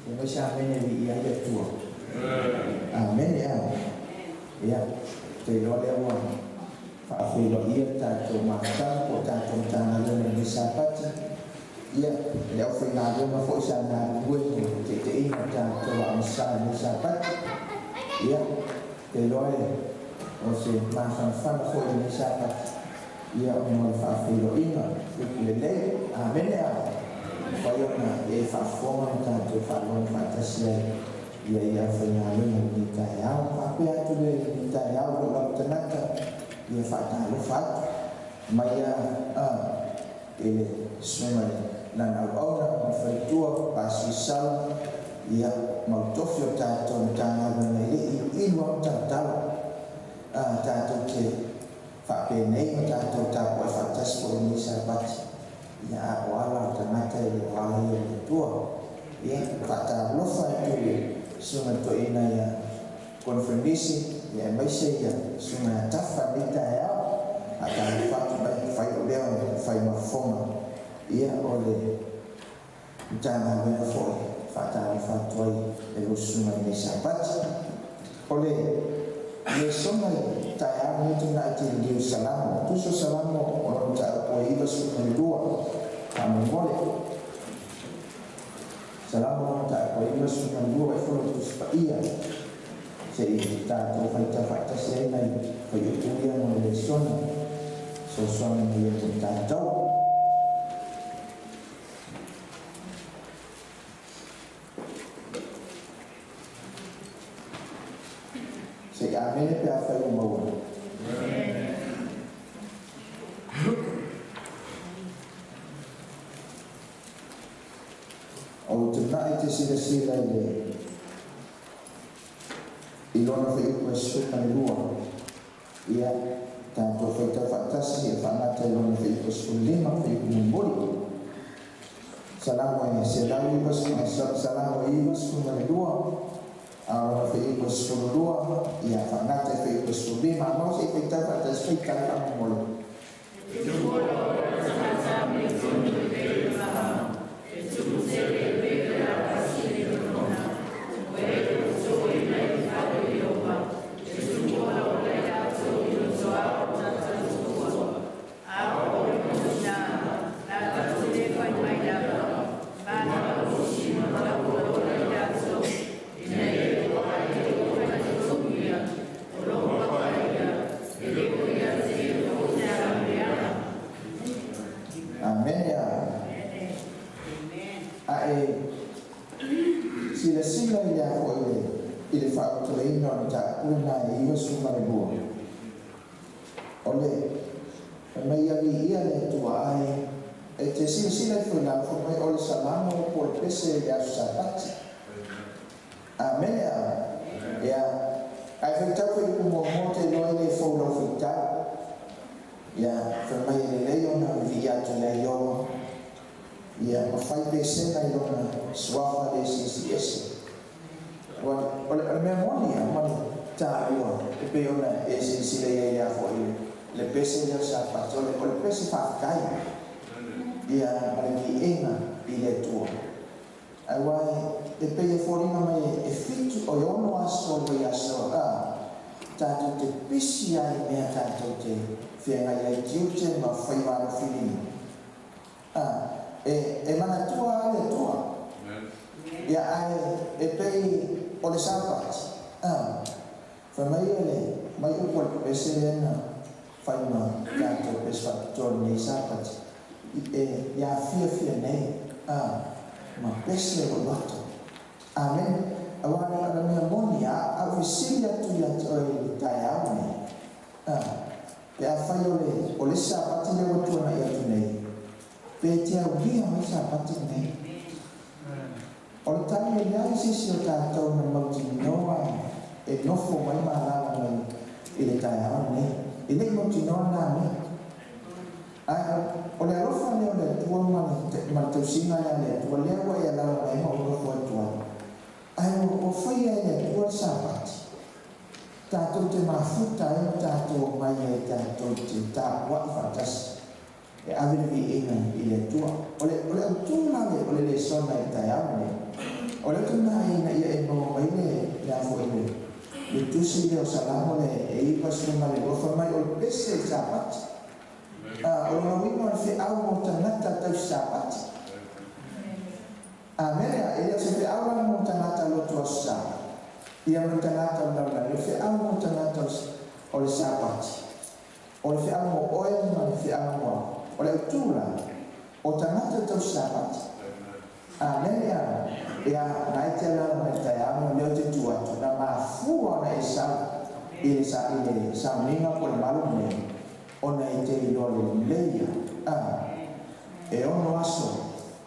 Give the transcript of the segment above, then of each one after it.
Fai mai se amene e viia ai le Atua. Amene a. Ia, ou te iloa lea ua faafeiloaia le tatou mafutaga po o tatou Matagaluega i lenei Sapati. Ia, le aufaigaluega foi sa galulue mo le taitaiina o tatou agasā i lenei Sapati. Ia, ou te iloa o se mafanafana foi i lenei Sapati, ia ona o le faafeiloaiga upu lelei. Amene a. Mafai ona e faafofoga ma tatou faalogo faatasi ai ia i le aufaigaluega i lenei taeao. Faapea atu lea i lenei taeao i lou lava tagata, ia faatalofa atu mai a i le susuga i lana auauna ma le faletua, Pasi Sala, ia ma le tofi o tatou Matagaluega e le i iluilu lava ma talatala tatou te faapenei ma tatou tapuai faatasi foi i lenei Sapati, ia a o ala o tagata e le o ala ia o le Atua. Ia faatalofa atu i le susuga i le toeaina ia Koneferenisi, ia aemaise ia susuga ia Tafa i lenei taeao. Faatalofa atu mai fai lou leo e fai ma fofoga ia o le Matagaluega foi e faatalofa atu ai i lou susuga i lenei Sapati. O le lesona i taeao lenei tuanai te liliu i Salamo. Tusi o Salamo o lona mataupu e 92 faamolemole. Salamo lona mataupu e 92 e fono Tusi Paia se i tatou faitau faatasi ai nai fuaiupu ia mo le lesona fesoasoani mai ai mo tatou. Se i amene pe afai ua maua. Ou te mana'o e te silasila i le i lona fuaiupu e 12, ia tatou faitau faatasi e faagata i lona fuaiupu e 15, fuaiupu mulimuli. Salamo e 190, Salamo e 92, a o lona fuaiupu e 12, ia faagata i fuaiupu e 15. A maua se i faitau faatasi, faitau faamolemole. Amene a. A e silasila i le a foi i le faaulutalaina o le mataupu lena e 92, o le fai mai ia viia le Atua ae e te silasila ifo i lalo fai mai o le Salamo po o le pese i le aso Sapati. Amene a. Ia, ae faitau fuaiupu muamua ou te iloa e le fou lau faitau. Ia, fai mai e lelei ona viia atu ia Ieova, ia ma fai pesega i lona suafa le siisi ese. O le, o le mea moni ia ma le taua e pei ona e silasila i ai i le a foi le pese lea o Sapati, o le pese faafetai ia ma le viiga i le Atua. Aua e pei e foliga mai e fitu o e ono aso o le vaiaso a tatou te pisi ai i mea tatou te feagai ai tiute ma faiva alofilima. A e manatua lava le Atua. Ia ae e pei o le Sapati a fai mai le mai upu a le pese lea na fai ma tatou pese faapitoa i lenei Sapati e ia fiafia nei a ma pese o lou loto. Amene. Aua o le mea moni a ou fesili atu ia te oe i le taeao lenei, a pe afai o le o le isi Sapati lea ua tuanai atu nei, pe te aulia mai Sapati lenei? O le tali e leai se isi o tatou na mautinoa e nofo mai ma alaala mai i le taeao lenei. E le i mautinoa lena mea. Ae o le alofa lea o le Atua ma le tausiga lea a le Atua lea ua e alaala mai ai ma ou nofo atu ai. Ae ua faia e le Atua le Sapati, tatou te mafuta ai ma tatou omai ai tatou te tapuai faatasi e ave le viiga i le Atua. O le autu la o le lesona i le taeao lenei, o le autu Le tusi lea o Salamo le e 92, fai mai o le pese i le Sapati. O lona uiga o le feau mo tagata tausi Sapati. Amene. E le o se feau la mo tagata lotu Aso Sa ia ma tagata o le lalolagi. O le feau mo tagata o le Sapati. O le feau mo oe ma le feau mo au. O le autu la, o tagata tausi Sapati. Amene. Ia, na e te ala mai taeao o lea ou te tu atu, na mafua ona e sau i le sa i le sauniga po o le malu nei, ona e te iloa lelei a e 6 aso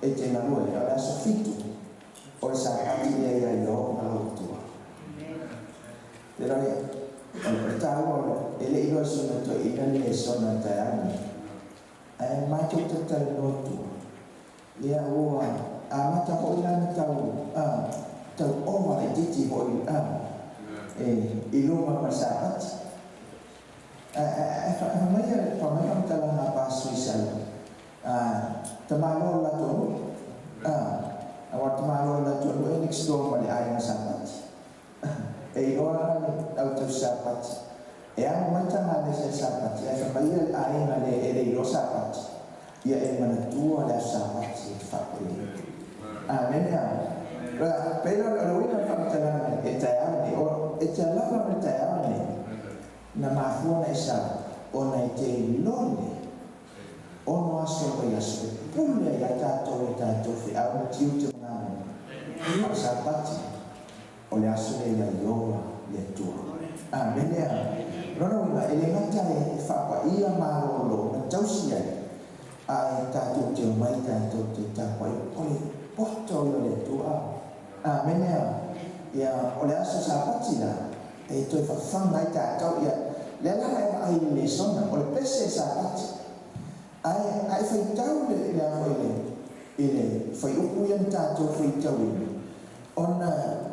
e te galue ai, o le aso 7 o le Sapati lea ia Ieova lou Atua. Te iloa o le taua e le i iloa e si ona toeaina le lesona i le taeao lenei, ae matou talatalanoa tua. Ia ua amata foi la ona tau tau ova laitiiti foi i luma ma le Sapati. Ae fai mai faamatalaga a Pastor Isai, tamaloa o le latou nuu, aua o le tamaloa o le latou nuu e next door ma le aiga Sapati. E iloa la le au tausi Sapati, e amo mai taga lesa i Sapati, ae fai mai ia le aiga le e le iloa Sapati, ia e manatua le aso Sapati e te faapelei. Amene. Pei la o le uiga o le faamatalaga e taeao lenei, o e te alaga ma le taeao lenei, na mafua ona e sau, ona e te iloa lelei, 6 aso o le vaiaso e pule ai lava tatou i a tatou feau ma tiute ma galuega, a o le Sapati, o le aso lea ia Ieova le Atua. Amene. O lona uiga, e le gata e faapaia malolo ma tausi ai, ae tatou te omai tatou te tapuai, o le poto ia o le Atua. Amene. Ia, o le aso Sapati la, e toe fafaga ai tatou, ia, lea la e vaai i le lesona, o le pese Sapati. Ae a e faitau le le a foi le i le fuaiupu ia na tatou faitauina, ona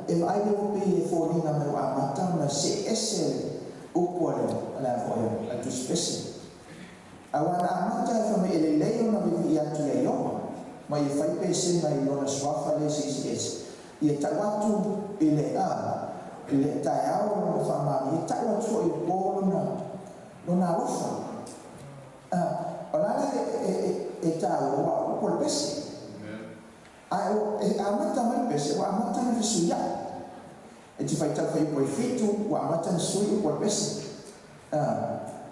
e vaai lea ua pei e foliga mai ua amata ona see ese le upu a le a le a foi a le Tusi Pese. Aua na amata e fai mai e lelei ona vivii atu ia Ioba, ma ia fai pesega i lona suafa le eseese ese, ia tau atu i le a i le taeao lona faamaoni, ia tau atu foi i le po lona lona alofa. O le a la e taua ua upu o le pese. Ae e amata mai le pese ua amata ona fesuiai. E te faitau fuaiupu e 7 ua amata ona sui upu o le pese.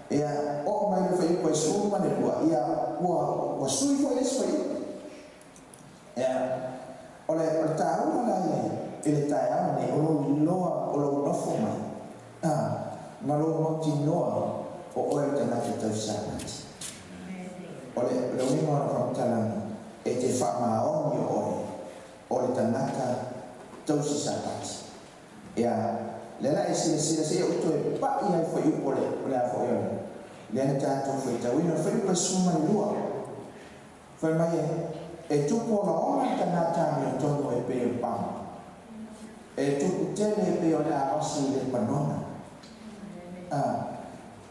Ia oo mai le fuaiupu e 12 ia ua sui foi le isi fuaiupu. Ia o le taua la i le taeao lenei o lou iloa o lou nofo mai ma lou mautinoa o oe o le tagata tausi Sapati. O le uiga o lau faamatalaga, e te faamaoni o oe o le tagata tausi Sapati. Ia, lea la e silasila seia ou toe pai ai fuaiupu o le o le a foi o le lea na tatou faitauina, o le fuaiupu e 12. Fai mai e tupu olaola le tagata amiotonu e pei o le pama, e tupu tele e pei o le avasi i Lepanona.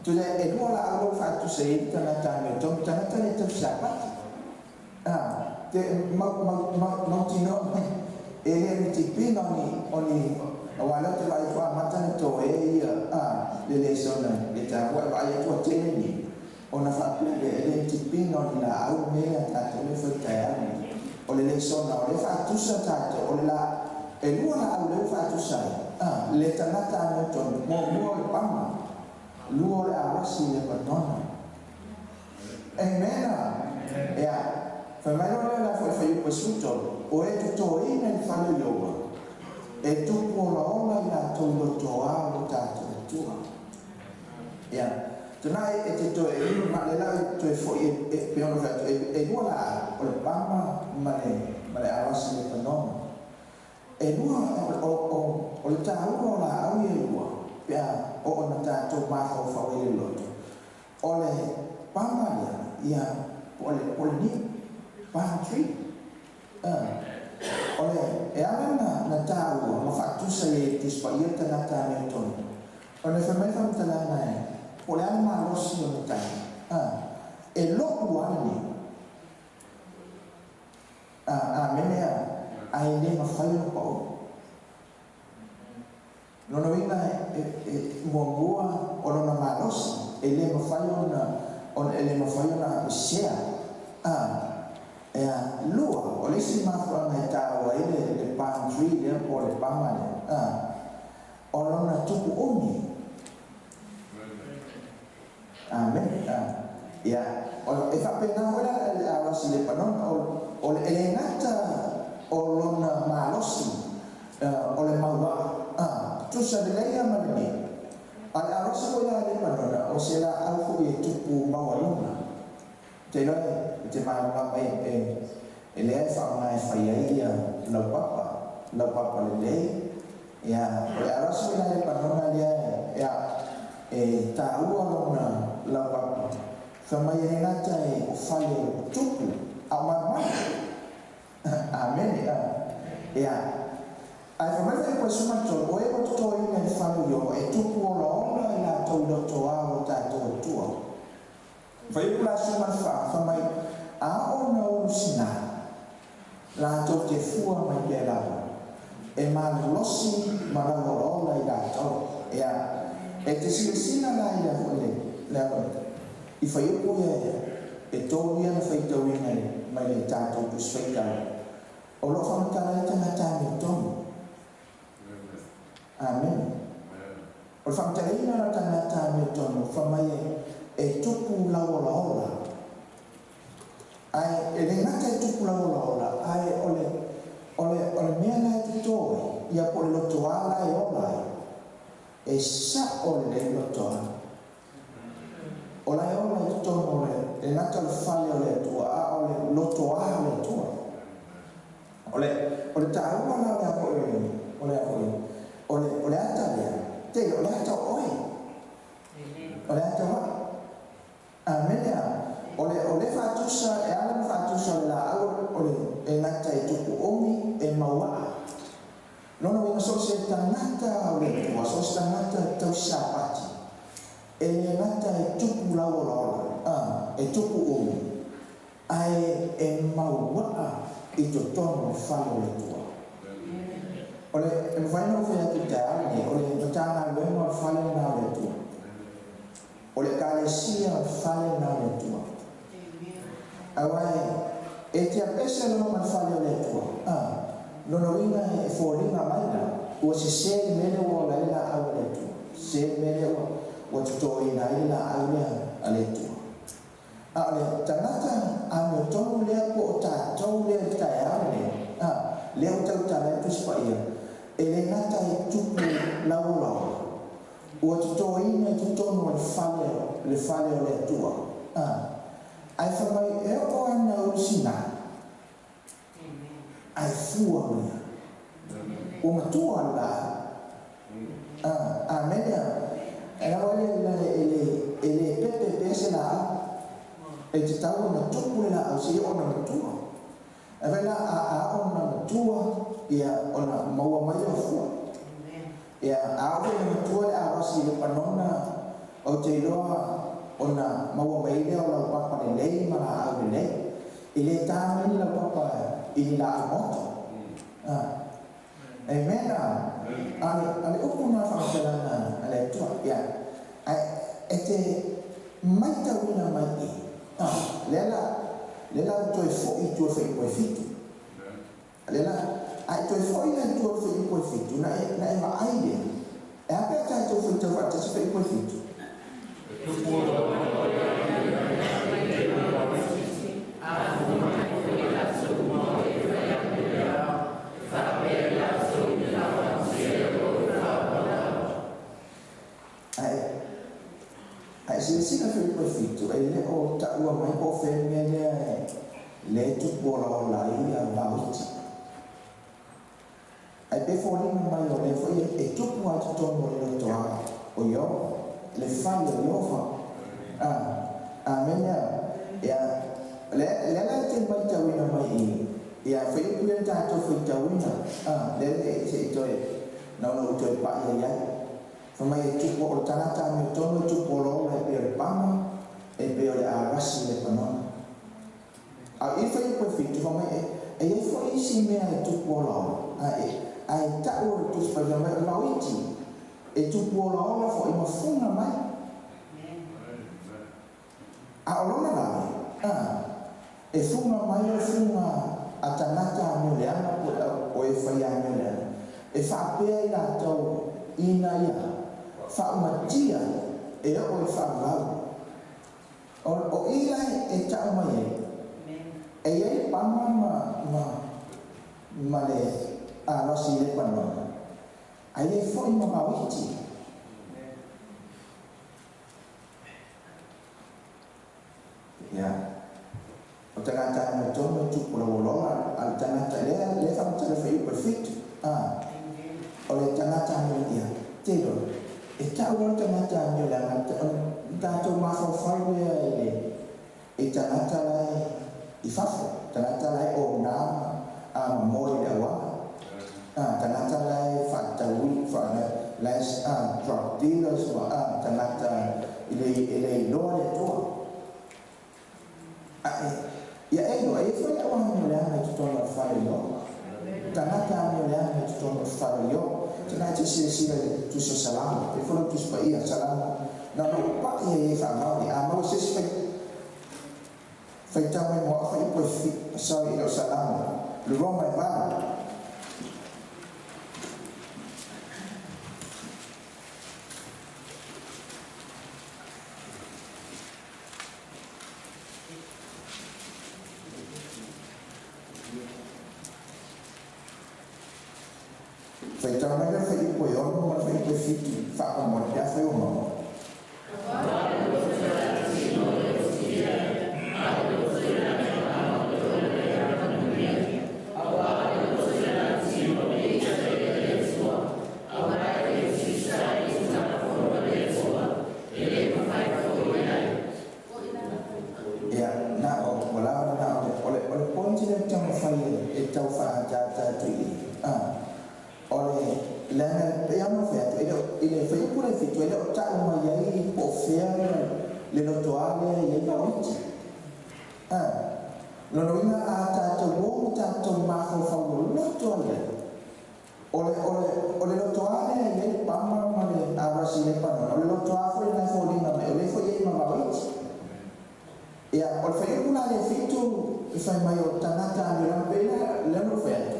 Tusa e lua laau lea ua faatusa i ai le tagata amiotonu, tagata lea e tausi Sapati. Te mautinoa mai e le o ni tipina o ni aua lea ou te vaai atu ua amata ona toe ia le lesona i le taua e vaai atu ua tele ni Ona faapea lea, e le tipina o ni laau le mea lea a tatou lea e fai taeao nei. O le lesona, o lea e faatusa tatou, o le la, e lua laau lea ua faatusa ai, a, le tagata amiotonu, muamua o le pama, lua o le awasi i Lepanona. Amen. Ea, fai mai loa lea o le a foi fuaiupu e 13, o e totoina i le fale o Ieova, e tupu olaola i latou lotoa o lo tatou Atua. Ia, tanae e te toe ma le la e toe foi e pei ona fai atu e lua laau, o le pama ma le ma le awasi Lepanona. E lua o le taua o laau ia e lua pe a oo ina tatou mafaufau ai i le loto. O le pama lea ia po o le niu, palm tree. O le e ala na taua ma faatusa i ai e le Tusi Paia le tagata amiotonu, ona e fai mai le faamatalaga e, po o le a le malosi o le tali, e lo'u lava le niu. Amene, ae le mafai ona pa'u. Lona uiga e muamua o lona malosi e le mafai ona e le mafai ona apesea. Ea lua, o le isi mafuaaga e taua ai le palm tree lea po o le paga lea, o lona tupu umi. Amene. Ia, e faapena foi la le alasi Lepanona, o le e le gata o lona malosi, o le mauaa, tutusa lelei lava ma lenei. A o le alasi foi la a Lepanona, o se laau foi e tupu maualuga. Ou te iloa e te malamalama e lea e faaaoga e fai ai laupapa, laupapa lelei. Ia, o le alasi foi la a Lepanona lea e taua lona laupapa, fai mai e le gata e o fale o tupu, a o malumalu. Amene. Ia, ae fai mai Filipo 13, o e ua totoina i le fale o Ieova, e tupu olaola i latou i lotoā o lo tatou Atua. Fuaiupu la 14, fai mai, A oo ina ulu sinā, latou te fua mai pea lava, e malolosi ma lauolaola i latou. Ia, e te silasila la i lea foi lea foi i fuaiupu ia e tolu ia na faitauina mai le tatou Tusi Faitau, o lo o faamatala ai tagata amiotonu. Amene. O le faamatalaina la o tagata amiotonu, fai mai e tupu lauolaola. Ae e le gata e tupu lauolaola, ae o le o le o le mea la e toto ai, ia po o le lotoa la e ola ai, e sa'o lelei le lotoa. O la e ola i totonu o le le gata o le fale o le Atua, a o le lotoa o le Atua. O le o le taua la o le a foi o le a foi o le o le ata lea, te o le ata o oe. O le ata o a'u. Amene. A o le faatusa e ala ona faatusa o le laau o le e gata e tupu umi e mauaa. Lona uiga so o se tagata o le Atua, so o se tagata tausi Sapati, e le gata e tupu lauolaola, e tupu umi, ae e mauaa i totonu o le fale o le Atua. O le e mafai ona ou fai atu i le taeao lenei, o le Matagaluega o le fale lena o le Atua. O le Ekalesia o le fale lena o le Atua. Aua e te alu ese loa ma le fale o le Atua, lona uiga e foliga mai la, ua sese le mea lea ua ola ai le laau a le Atua, sese le mea lea ua totoina ai le laau lea a le Atua. A o le tagata amiotonu lea po o tatou lea i le taeao lenei, lea ua tautala ai le Tusi Paia, e le gata e tupu lauolaola, ua totoina i totonu o le fale, le fale o le Atua. Ae fai mai e oo ana ulu sinā, ae fua mai lava. Ua matua le laau. Amene. E aua le e le pepe pea se laau. E tatau ona tupu le laau seia oo ina matua. Ae fai la a oo ina matua, ia ona maua mai lea o fua. Ia, a oo foi ina matua le alasi i Lepanona, ou te iloa ona maua mai ai lea o laupapa lelei ma laau lelei. E le ta mai ni laupapa i ni laau moto. Amen. A le upu na faamatalaga a le Atua. Ia, ae e te maitauina mai i, lea la, lea la ua toe foi i tua i le fuaiupu e fitu. Lea la, a e toe foi la i tua i le fuaiupu e fitu, na e, na e vaai lea, e a pe a tatou faitau faatasi fuaiupu e fitu? Ae, a e silasila fuaiupu e fitu, e le o taua mai po o fea le mea lea e, lea e tupu olaola ai ia vaoiti. Ae pei e foliga mai o lea foi e tupu lava i totonu o le lotoa o Ieova, le fale o Ieova. A, amene. Ia, lea, lea la e te maitauina mai i, ia, fuaiupu ia na tatou faitauina, a, lea e se i toe, na ona ou toe pai ai ai. Fai mai e tupu, o le tagata amiotonu e tupu olaola e pei o le paga, e pei o le arasi i Lepanona. A i fuaiupu e fitu, fai mai e i ai foi isi mea e tupu olaola, ae, ae tau o le Tusi Paia, fai mai o le vaoiti. E tupu olaola foʻi ma fuga mai. A o lona lave, a, e fuga mai o le fuga a tagata amio leaga po o e faia amio leaga, e faapea i latou ina ia faaumatia e oo i le faavavau. O i la e tau mai ai, e i ai le pama ma le alasi i Lepanona, ae i ai foi ma vaoiti. Ia, o tagata amiotonu e tupu lauolola, a le tagata lea lea e faamatala i le fuaiupu e 7, a, o le tagata amio, ia, te iloa, e tau loa le tagata amio leaga, o le tatou mafaufau lea i le i tagata la e i fafo, tagata la e ona ma moe i le auala, tagata la e faataui, la e drug dealers ma tagata e le iloa le Atua. Ae, ia e iloa, e i ai foi le au amio leaga i totonu o le fale o Ioba. Tagata amio leaga i totonu o le fale o Ioba. Tana e te silasila i le Tusi o Salamo, e foi lau Tusi Paia, Salamo, na ona ou pa'i ai e faamaoni. A maua se isi faitau mai mo au fuaiupu e sorry, e le o Salamo, le Roma e 8. Faitau mai le fuaiupu e 6 ma le fuaiupu e 7, faamolemole pe afai ua maua. Ia, na o, ua lava lena o le point lea ou te taumafai e tau faaataata atu i i. O le leaga e pei lava ona ou fai atu, e le o, i le fuaiupu lea e 7, e le o tau mai ai po o fea le lotoa lea e i ai vaoiti. Lona uiga a tatou o ma tatou mafaufau loloto ai ai, o le lotoa lea e i ai le pama ma le arasi i Lepanona, o le lotoa foi lena e foliga mai, o lea foi e i ai ma vaoiti. Ia, o le fuaiupu la lea e 7, e fai mai o tagata amio leaga, pei la lea na ou fai atu,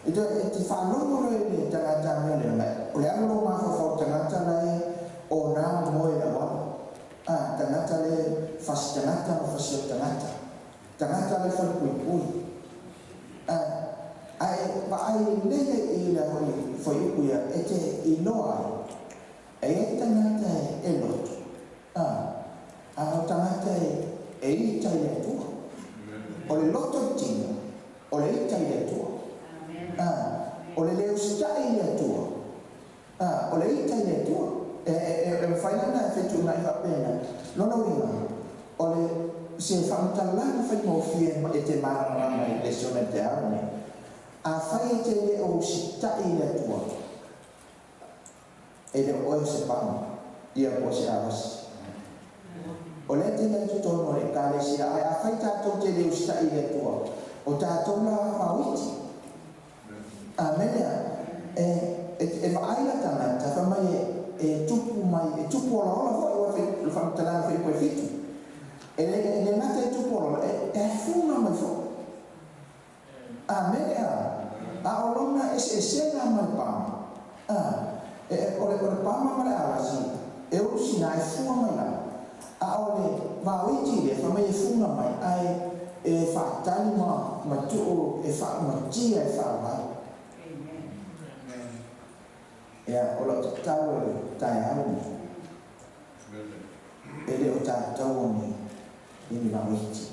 e te faalogo loa i le tagata amio leaga, o le alu lou mafaufau tagata la e ona ma moe i le auala. Tagata le fasi tagata ma fasi o tagata. Tagata le falepuipui. Ae vaai lelei i le foi fuaiupu ia, e te iloa ai, e i ai tagata e loto. A o tagata e ita i le Atua. O le loto i tino, o le ita i le Atua. O le le usitai i le Atua. O le ita i le Atua. E mafai lana e fetuunai faapena. Lona uiga, o le se faamatalaga faigofie e te malamalama i le lesona i le taeao lenei. Afai e te le o usitai i le Atua, e le o oe o se pama, ia po o se arasi. O lea te i totonu o le ekalesia, ae afai tatou te le usitai i le Atua, o tatou la vaoiti. Amene. E vaai la tagata, fai mai e tupu mai, e tupu olaola foi ua le faamatalaga fuaiupu e 7. E le gata e tupu olaola, e fuga mai foi. Amene. A o lona eseesega ma le pama. O le pama ma le arasi, e ulusina e fuga mai lalo. A o le vaoiti lea, fai mai e fuga mai, ae e faatali ma tuu e faaumatia e faavavau. Ia, o lau tatalo i le taeao lenei, e le o tatou o ni vaoiti.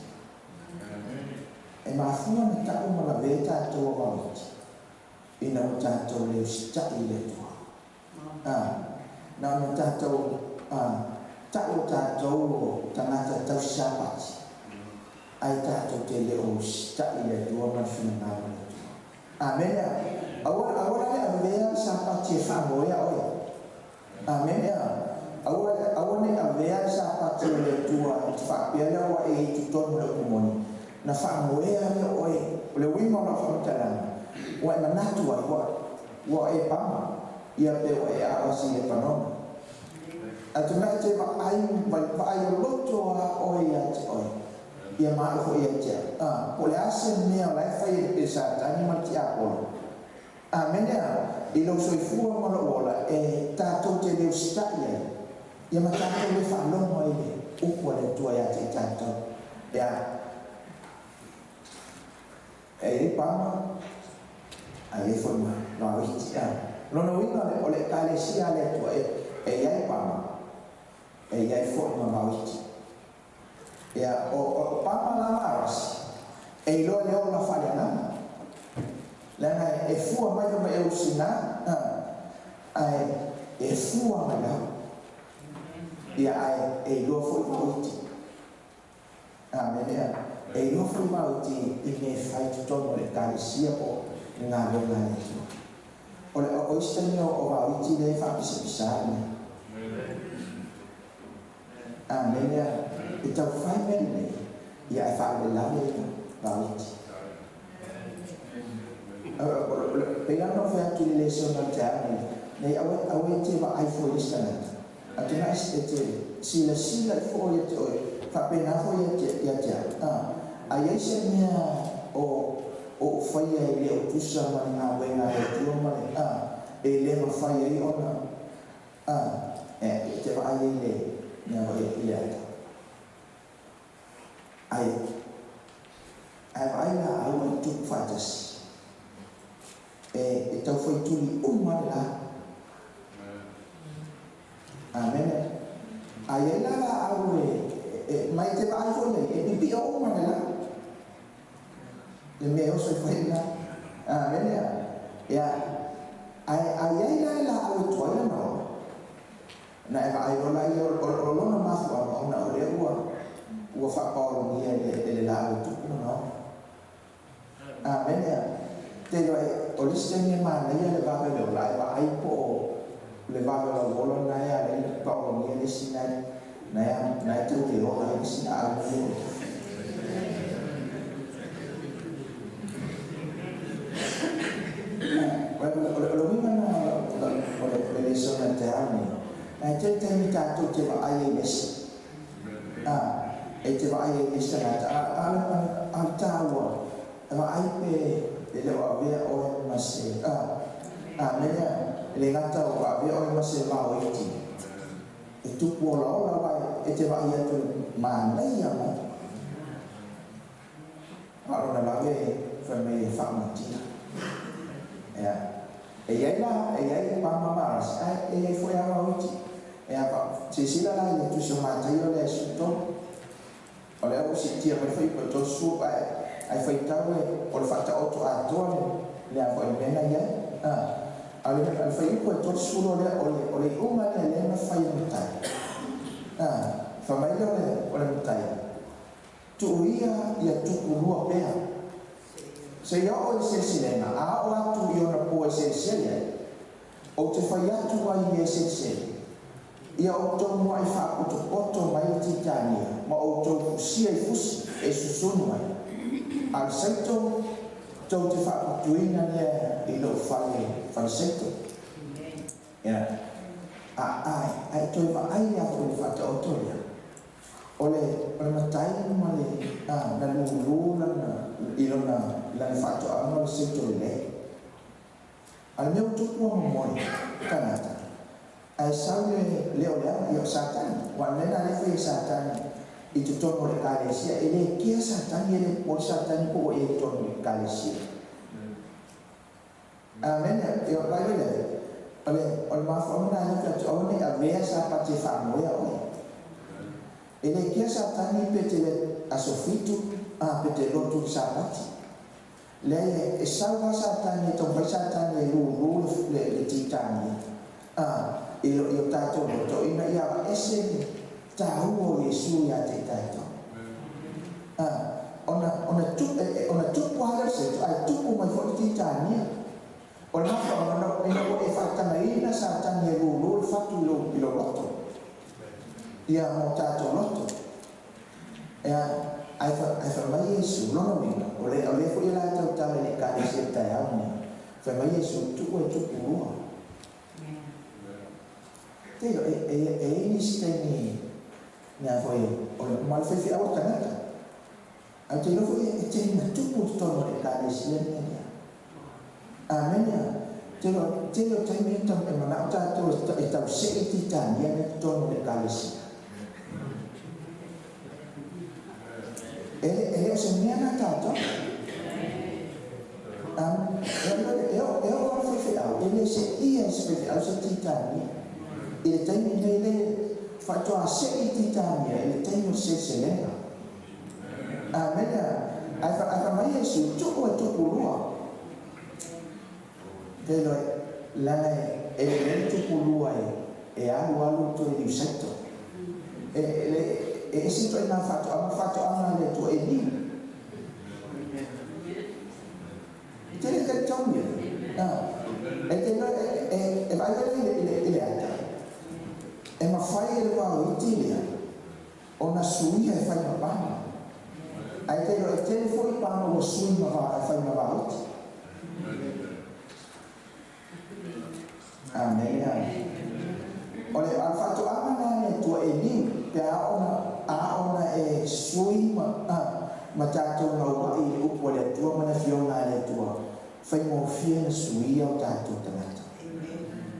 E mafua na tau ma lavea tatou o vaoiti, ina ua tatou le usitai i le Atua. Na ona tatou tau o tatou o tagata tausapati, ae tatou te le o usitai i le Atua ma le finagalo o le Atua. Amene. Aua la le avea le sapati e faamoea oe. Amene. Aua ne i avea le sapati o le Atua e te faapea lea ua e i totonu o le upu moni. Na faamoea lea oe, o le uiga o lau faamatalaga, ua e manatu ai, ua e pama. Ia pe ua e aoasi i Lepanona. Ae tuanai e te vaai vaai loloto lava oe ia te oe, ia ma au foi ia te au. A, po o le a se mea o la e fai e le Satani ma le tiapolo? Amene a, i lou soifua ma lou ola e tatou te le usitai ai, ia ma tatou le faalogo ai i le Upu a le Atua ia te i tatou. Ia. E i ai paga, ae i ai foi ma vaoiti. A. Lona uiga o le Ekalesia a le Atua, e i ai paga, e i ai foi ma vaoiti. Ia, o paga la malosi, e iloa i le ola faaleagaga, leaga e fua mai fai mai e usina, a, ae e fua mai lava. Ia, ae e iloa foi vaoiti. Amene. E iloa foi vaoiti i mea e fai i totonu o le Ekalesia po o le galuega a le Atua. O le o isi taimi o vaoiti lea e faapisapisa le mea. Amene. E taufai mea lelei, ia ae faalavelave ia vaoiti. Pei lava ona ou fai atu i le lesona o le taeao nei, nei aua aua e te vaai fua i le isi tagata, a tuanai e te silasila ifo ia te oe, faapena foi ia te au. A i ai se mea o ou faia e le o tusa ma le galuega a le Atua ma le e le mafai ai ona e te vaai ai i le mea foi i le ata. Ae ae vaai laau e tupu faatasi, e taufai tuli uma le la. Amene. A i ai la laau e mai te vaai foi ai, e pipio uma le la. Le mea e oso i fai la. Amene. Ia, ae a i ai la laau e tuai lana ola, na e vaai loa laia o lona mafuaaga ona o lea ua faapaologia e le laau e tupu lona ola. Amene. Te iloa o le isi taimi e manaia le vave o le ola, ae vaai po o le vave o lau ola lena e ala ai ona paologia le isi na e tau le ola ai le isi laau na e ola. O le uiga lena o le lesona i le taeao lenei, ae tele taimi tatou te vaai ai i le isi. E te vaai ai i le isi tagata, a o le taua, e vaai pe e le o avea oe ma se, amene, e le gata o avea oe ma se vaoiti, e tupu olaola aua e te vaai atu i le manaia mai. A o lona lave fai mai e faamatia. Ia, e i ai la, e i ai paga malosi, ae e i ai foi lava vaoiti. Ia, silasila la i le Tusi o Mataio lea e 13. O lea ua siitia mai foi po o 30, ae faitau e o le faataoto atoa le a foi le mea na i ai. A o le fuaiupu e 30 lea, o le iuga lea lea na fai e matai. Fai mai lea o le matai, tuu ia ia tupu lua pea, seia oo i le seleselega, a oo atu i ona po e selesele ai, ou te fai atu ai i e selesele, ia outou muai faapotopoto mai le titania, ma outou fusia i fusi e susunu ai, a o le saito tou te faaputuina lea i lou fale falesaito. Ia, ae toe vaai lea foi i le faataoto lea, o le matai ma le na lulu lana i lona lana faatoaga o le saito lelei. A le mea ua tupu ua momoe tagata, ae sau le leo leaga, ia o Satani. Aua o le mea lena lea e fai e Satani i totonu o le Ekalesia, e le kea Satani, e le popole Satani po ua i ai i totonu o le Ekalesia. Amene. Ia, vaai mai lea, o le mafuaaga lena lea e fai atu, aua ne i avea Sapati e faamoea oe. E le kea Satani pe te le aso 7, pe te lotu i le Sapati. Leai, e sau lava Satani, e taumafai Satani e lulu le titania i o tatou loto, ina ia aveese le taua o Iesu ia te i tatou. Ona tupu lava lea o le saito, ae tupu mai foi le titania. O le mafuaaga ina ua e faatagaina Satani e lulu le fatu i lou loto, ia mo tatou loto. Ia, ae fai mai Iesu, lona uiga, o lea foi la e tautala i le Ekalesia i le taeao lenei, fai mai Iesu, tuu e tupu lua. Te iloa, e, e, e i ai nisi taimi, mea foi, o le, ma le faifeau o le tagata. Ae ou te iloa foi e tele ina tupu i totonu o le Ekalesia le mea lea. Amene. Tele o, tele o taimi e e manao tatou e tausee le titania lea i totonu o le Ekalesia. E le, e le o se mea na tatou. Amene. E, e, e, e oo lava le faifeau, e le seia e se faifeau se titania. I le taimi lenei le faatoa sei le titania i le taimi o le seleselega. Amene. Ae fa, ae fai mai Iesu, tuu e tupu lua. Te iloa, leaga e lelei le tupu lua e, e alu alu toe liusaito. E, e, e ese ituaiga faatoaga, faatoaga a le Atua e liu. E te le talitonu ia. Ah. E te iloa, e, e, e vaai lea i le, i le, i le ata. E mafai e le vaoiti lea ona suia e fai ma paga. Ae te iloa e tele foi paga ua sui ma va, e fai ma vaoiti. Amene. O le a faatoaga na le Atua e liu pe a ona a ona e sui ma a, ma tatou gauai i le upu a le Atua ma le afioga a le Atua, faigofie na suia o tatou tagata.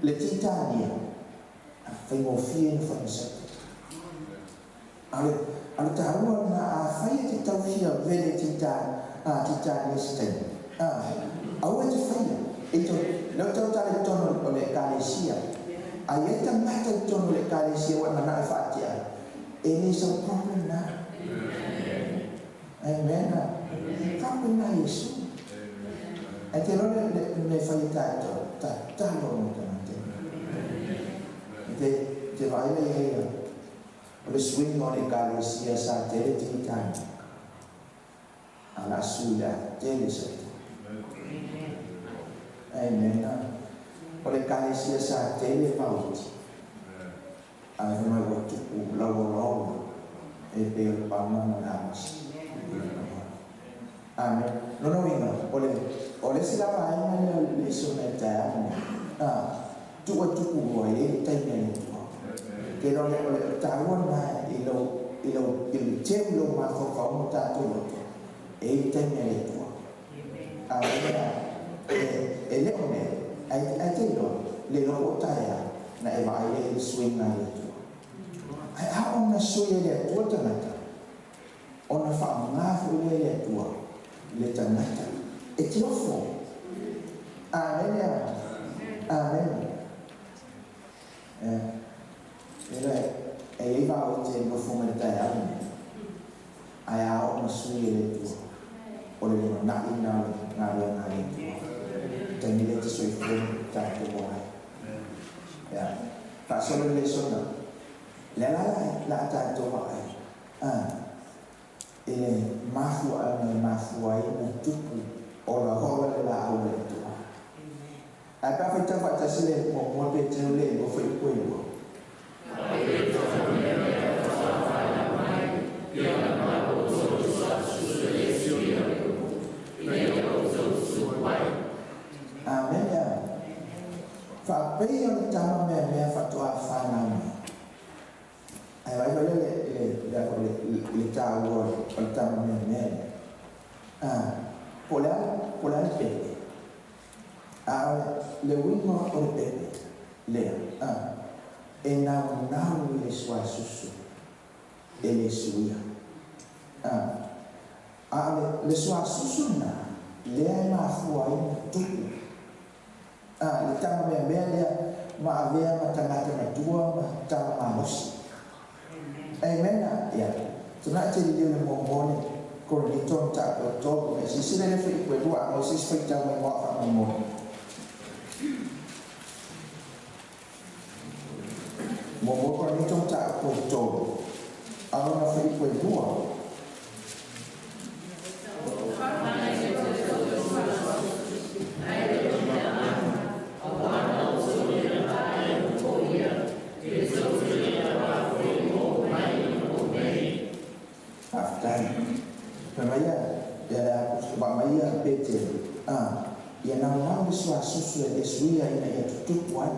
Le titania, faigofie na faimasaito. A o le, a le taua lena, afai e te tau fia vele tita, a, titania se taimi, a, aua e te faia. E to, lea ou tautala i totonu o le Ekalesia. A i ai tagata i totonu o le Ekalesia ua e manao e faatea, e le sau problem lena. Amen. Faapena Iesu. Ae te iloa le, le, le mea e fai e tatou, tatalo mo tagata ia. E te, te vaai la i ai a, o le suiga o le Ekalesia sa tele titania, a o le a sui o le a tele saito. Amen. O le Ekalesia sa tele vaoiti, ae fai mai ua tupu lauolaola e pei o le paga ma le amasi. Amen. Lona uiga, o le, o le isi la vaega lea o le lesona i le taeao lenei, a, tuu e tupu lua, e i ai le taimi a le Atua. Te iloa o le, o le taua lena i lou, i lou, i le teu i lou mafaufau ma tatou loto, e i ai le taimi a le Atua. Amene. E, e le o nei, ae, ae te iloa, le iloa po o taeao, na e vaai ai i le suiga a le Atua. Ae a ona sui e le Atua le tagata, ona faaaoga foi lea e le Atua le tagata e te ofo. Amene. Amene. E le e i ai vaoiti e nofo mai le taeao lenei, ae a oo na sui e le Atua, o le lumanai lena o le galuega a le Atua. Taimi lea e te soifua ma tatou ola ai. Ia, faasolo le lesona. Le ala la a tatou vaai a i le mafuaaga e mafua ai ona tupu olaola le laau a le Atua. Ae pe a faitau faatasi le muamua Peteru le lua fuaiupu e lua. Amene. Faapei o le tama meamea faatoa fanau mai. Ae vaai foi lea le, le, le, le, le taua o le tama meamea lea. A, po o le a, po o le a le pepe. A o le uiga o le pepe lea, a, e naunau i le suasusu e le suia. A, a o le, le suasusu lena lea e mafua ai ona tupu. A, le tama meamea lea ma avea ma tagata matua ma tama malosi. Amen. Ia, tuna'i te liliu le muamua le Korinito mataupu e tolu, na i silasila i le fuaiupu e lua a maua se isi faitau mai moa faamolemole. Muamua Korinito mataupu e tolu, a lona fuaiupu e lua. Faafetai. Fai mai ia, ia le apostola, fai mai ia Peteru, a, ia naunau le suasusu e suia ina ia tutupu ai.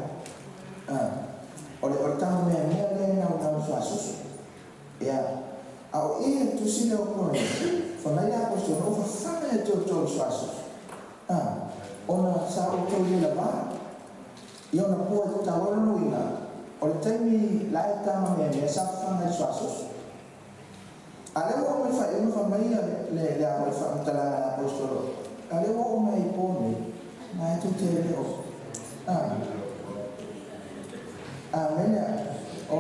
A. O le tagomeamea lea e naunau i le suasusu. Ia, a o i le tusi lea o Korinito, fai mai le Aposetolo, Na ou fafaga ia te outou i le suasusu, a, ona sa outou le lavā. I ona pua e tatau ai lona uiga, o le taimi la e tagameamea sa fafaga i le suasusu. A lea ua oo mai i le faaiuga fai mai le le a foi faamatalaga a le Aposetolo, a lea ua oo mai i po nei, na e tou te le o, a. Amene. O,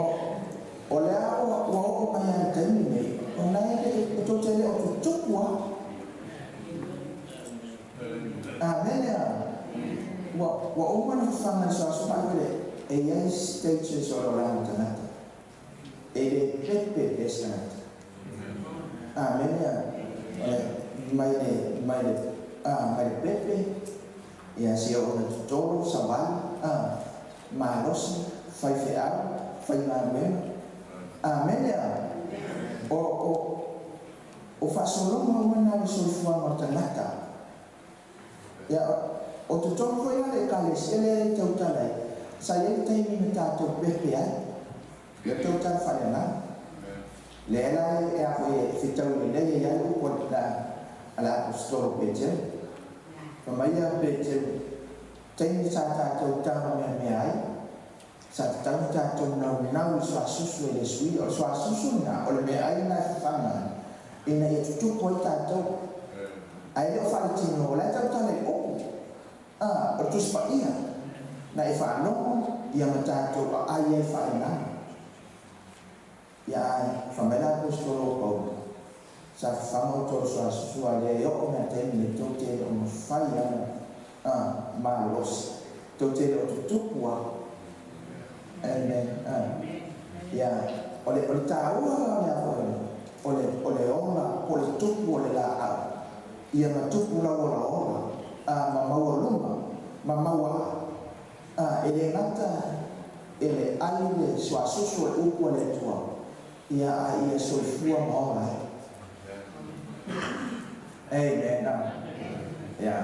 o lea ua, ua oo mai lava i le taimi nei, o na e le, e tou te le o tutupu lava. Amene. Ua, ua uma ona fafaga i le suasu faapea e i ai stages o le olaga o le tagata. E le pepe pea se tagata. Amene. O le, mai le, mai le, a, mai le pepe, ia seia oo ina totolo, savali, a, malosi, faifeau, faigaluega. Amene. O, o, o faasologa uma na o le soifuaga o le tagata. Ia, o totonu foi la o le Ekalesia lea e tautala ai, sa i ai le taimi na tatou pepe ai, lea ou tautala faaleagaga. Lea la e a foi e fetaui lelei ai lava le upu a le Aposetolo o Peteru. Fai mai ia Peteru, taimi sa tatou tagomeamea ai, sa tatau ona tatou naunau i le suasusu e le suia. O le suasusu lena, o le meaai lena e fafaga ai, ina ia tutupu ai tatou. Ae le o faaletino, o la e tautala i upu, a, o le Tusi Paia, na e faalogo ia ma tatou aai ai faaleagaga. Ia ae, fai mai le Aposetolo o Paulo, Sa fafaga outou i le suasusu a lea e oo mai a taimi nei tou te le o mafai ana a malolosi, tou te le o tutupu a. Amen. A. Ia, o le, o le taua la o le a foi o le, o le ola po o le tupu o le laau, ia ma tupu lau olaola, a, ma maualuma, ma mauaa. A, e le gata e le ai le suasusu o le upu a le Atua, ia a ia soifua ma ola ai. Amen. A. Ia.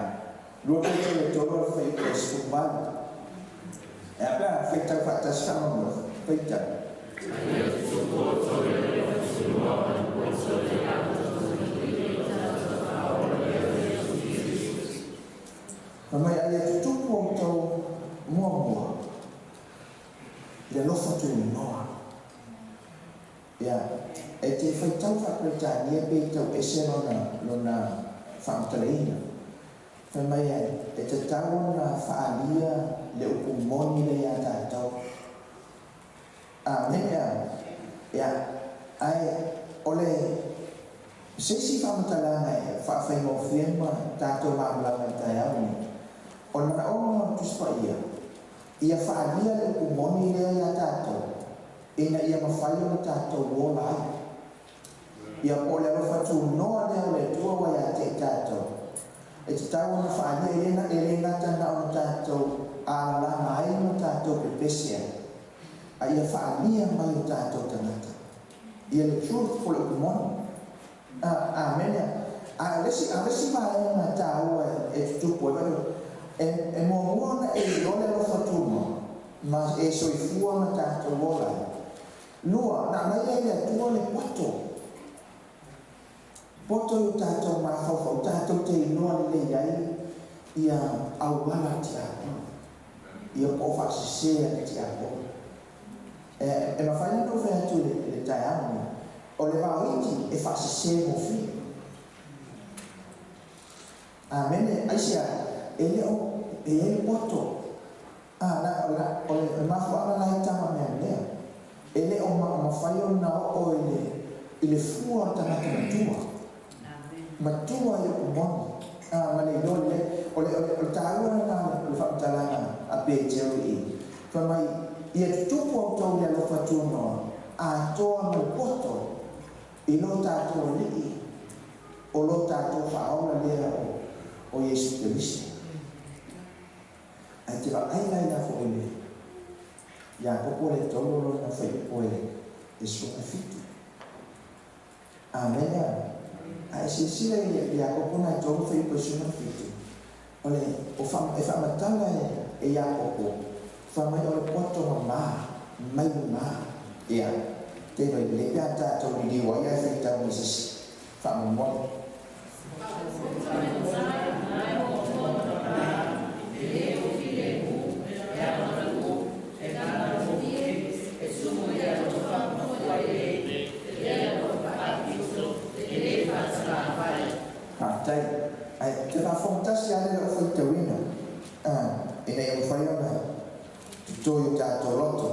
2 Petelo 3 o le fuaiupu e 18. E a pe a faitau faatasi faamolemole. Faitau. Fai mai a ia tutupu outou muamua i le alofa tunoa. Ia, e te faitau faa-Peretania pe i tau ese lona, lona faamatalaina. Fai mai e, e tatau ona faaalia le upu moni lea ia tatou. Amene. Ia, ae o le se isi faamatalaga e faafaigofie ma tatou malamalama i le taeao lenei, o le manaoga o le Tusi Paia, ia faaalia le upu moni lea ia tatou, ina ia mafai ona tatou ola ai. Ia, po o le alofa tunoa lea o le Atua ua ia te i tatou, e tatau ona faaalia, e le, e le gata na ona tatou alalaga ai ma tatou pepese ai, a ia faaalia mai o tatou tagata. Ia le truth po o le upu moni. A, amene. A o le isi, a o le isi vaega taua e tutupu ai, vaai, e, e muamua ona e iloa le alofa tunoa, ma e soifua ma tatou ola ai. Lua, na aumai lea e le Atua le poto. Poto i o tatou mafaufau tatou te iloa lelei ai ia auala a tiapolo, ia po o faasese a le tiapolo. E, e mafai la ona ou fai atu i le, i le taeao lenei, o le vaoiti e faasese gofie. Amene. Aisea? E le o, e i ai le poto. A, na, o le, o le mafuaaga la e tama meamea, e le o ma, mafai ona oo i le, i le fua o le tagata matua. Matua i upu moni, a, ma le iloa lelei. O le, o le, o le taua lena o le faamatalaga a Peteru i i, fai mai, Ia tutupu outou i le alofa tunoa, atoa ma le poto i lo tatou Alii, o lo tatou Faaola lea o, o Iesu Keriso. Ae te vaai la i la foi le Iakopo le tolu lona fuaiupu e 17. Amene. A e silasila i le Iakopo na e tolu fuaiupu e 17, o le, o fa, e faamatala e, e Iakopo, fai mai o le poto mama. mai lugā. Ia, te iloa lelei pe a tatou liliu ai ae faitau ma se isi. Faamolemole. Faafetai. Ae ou te faafofoga tasi lava lea i lau faitauina, ina ia mafai ona toto i o tatou loto.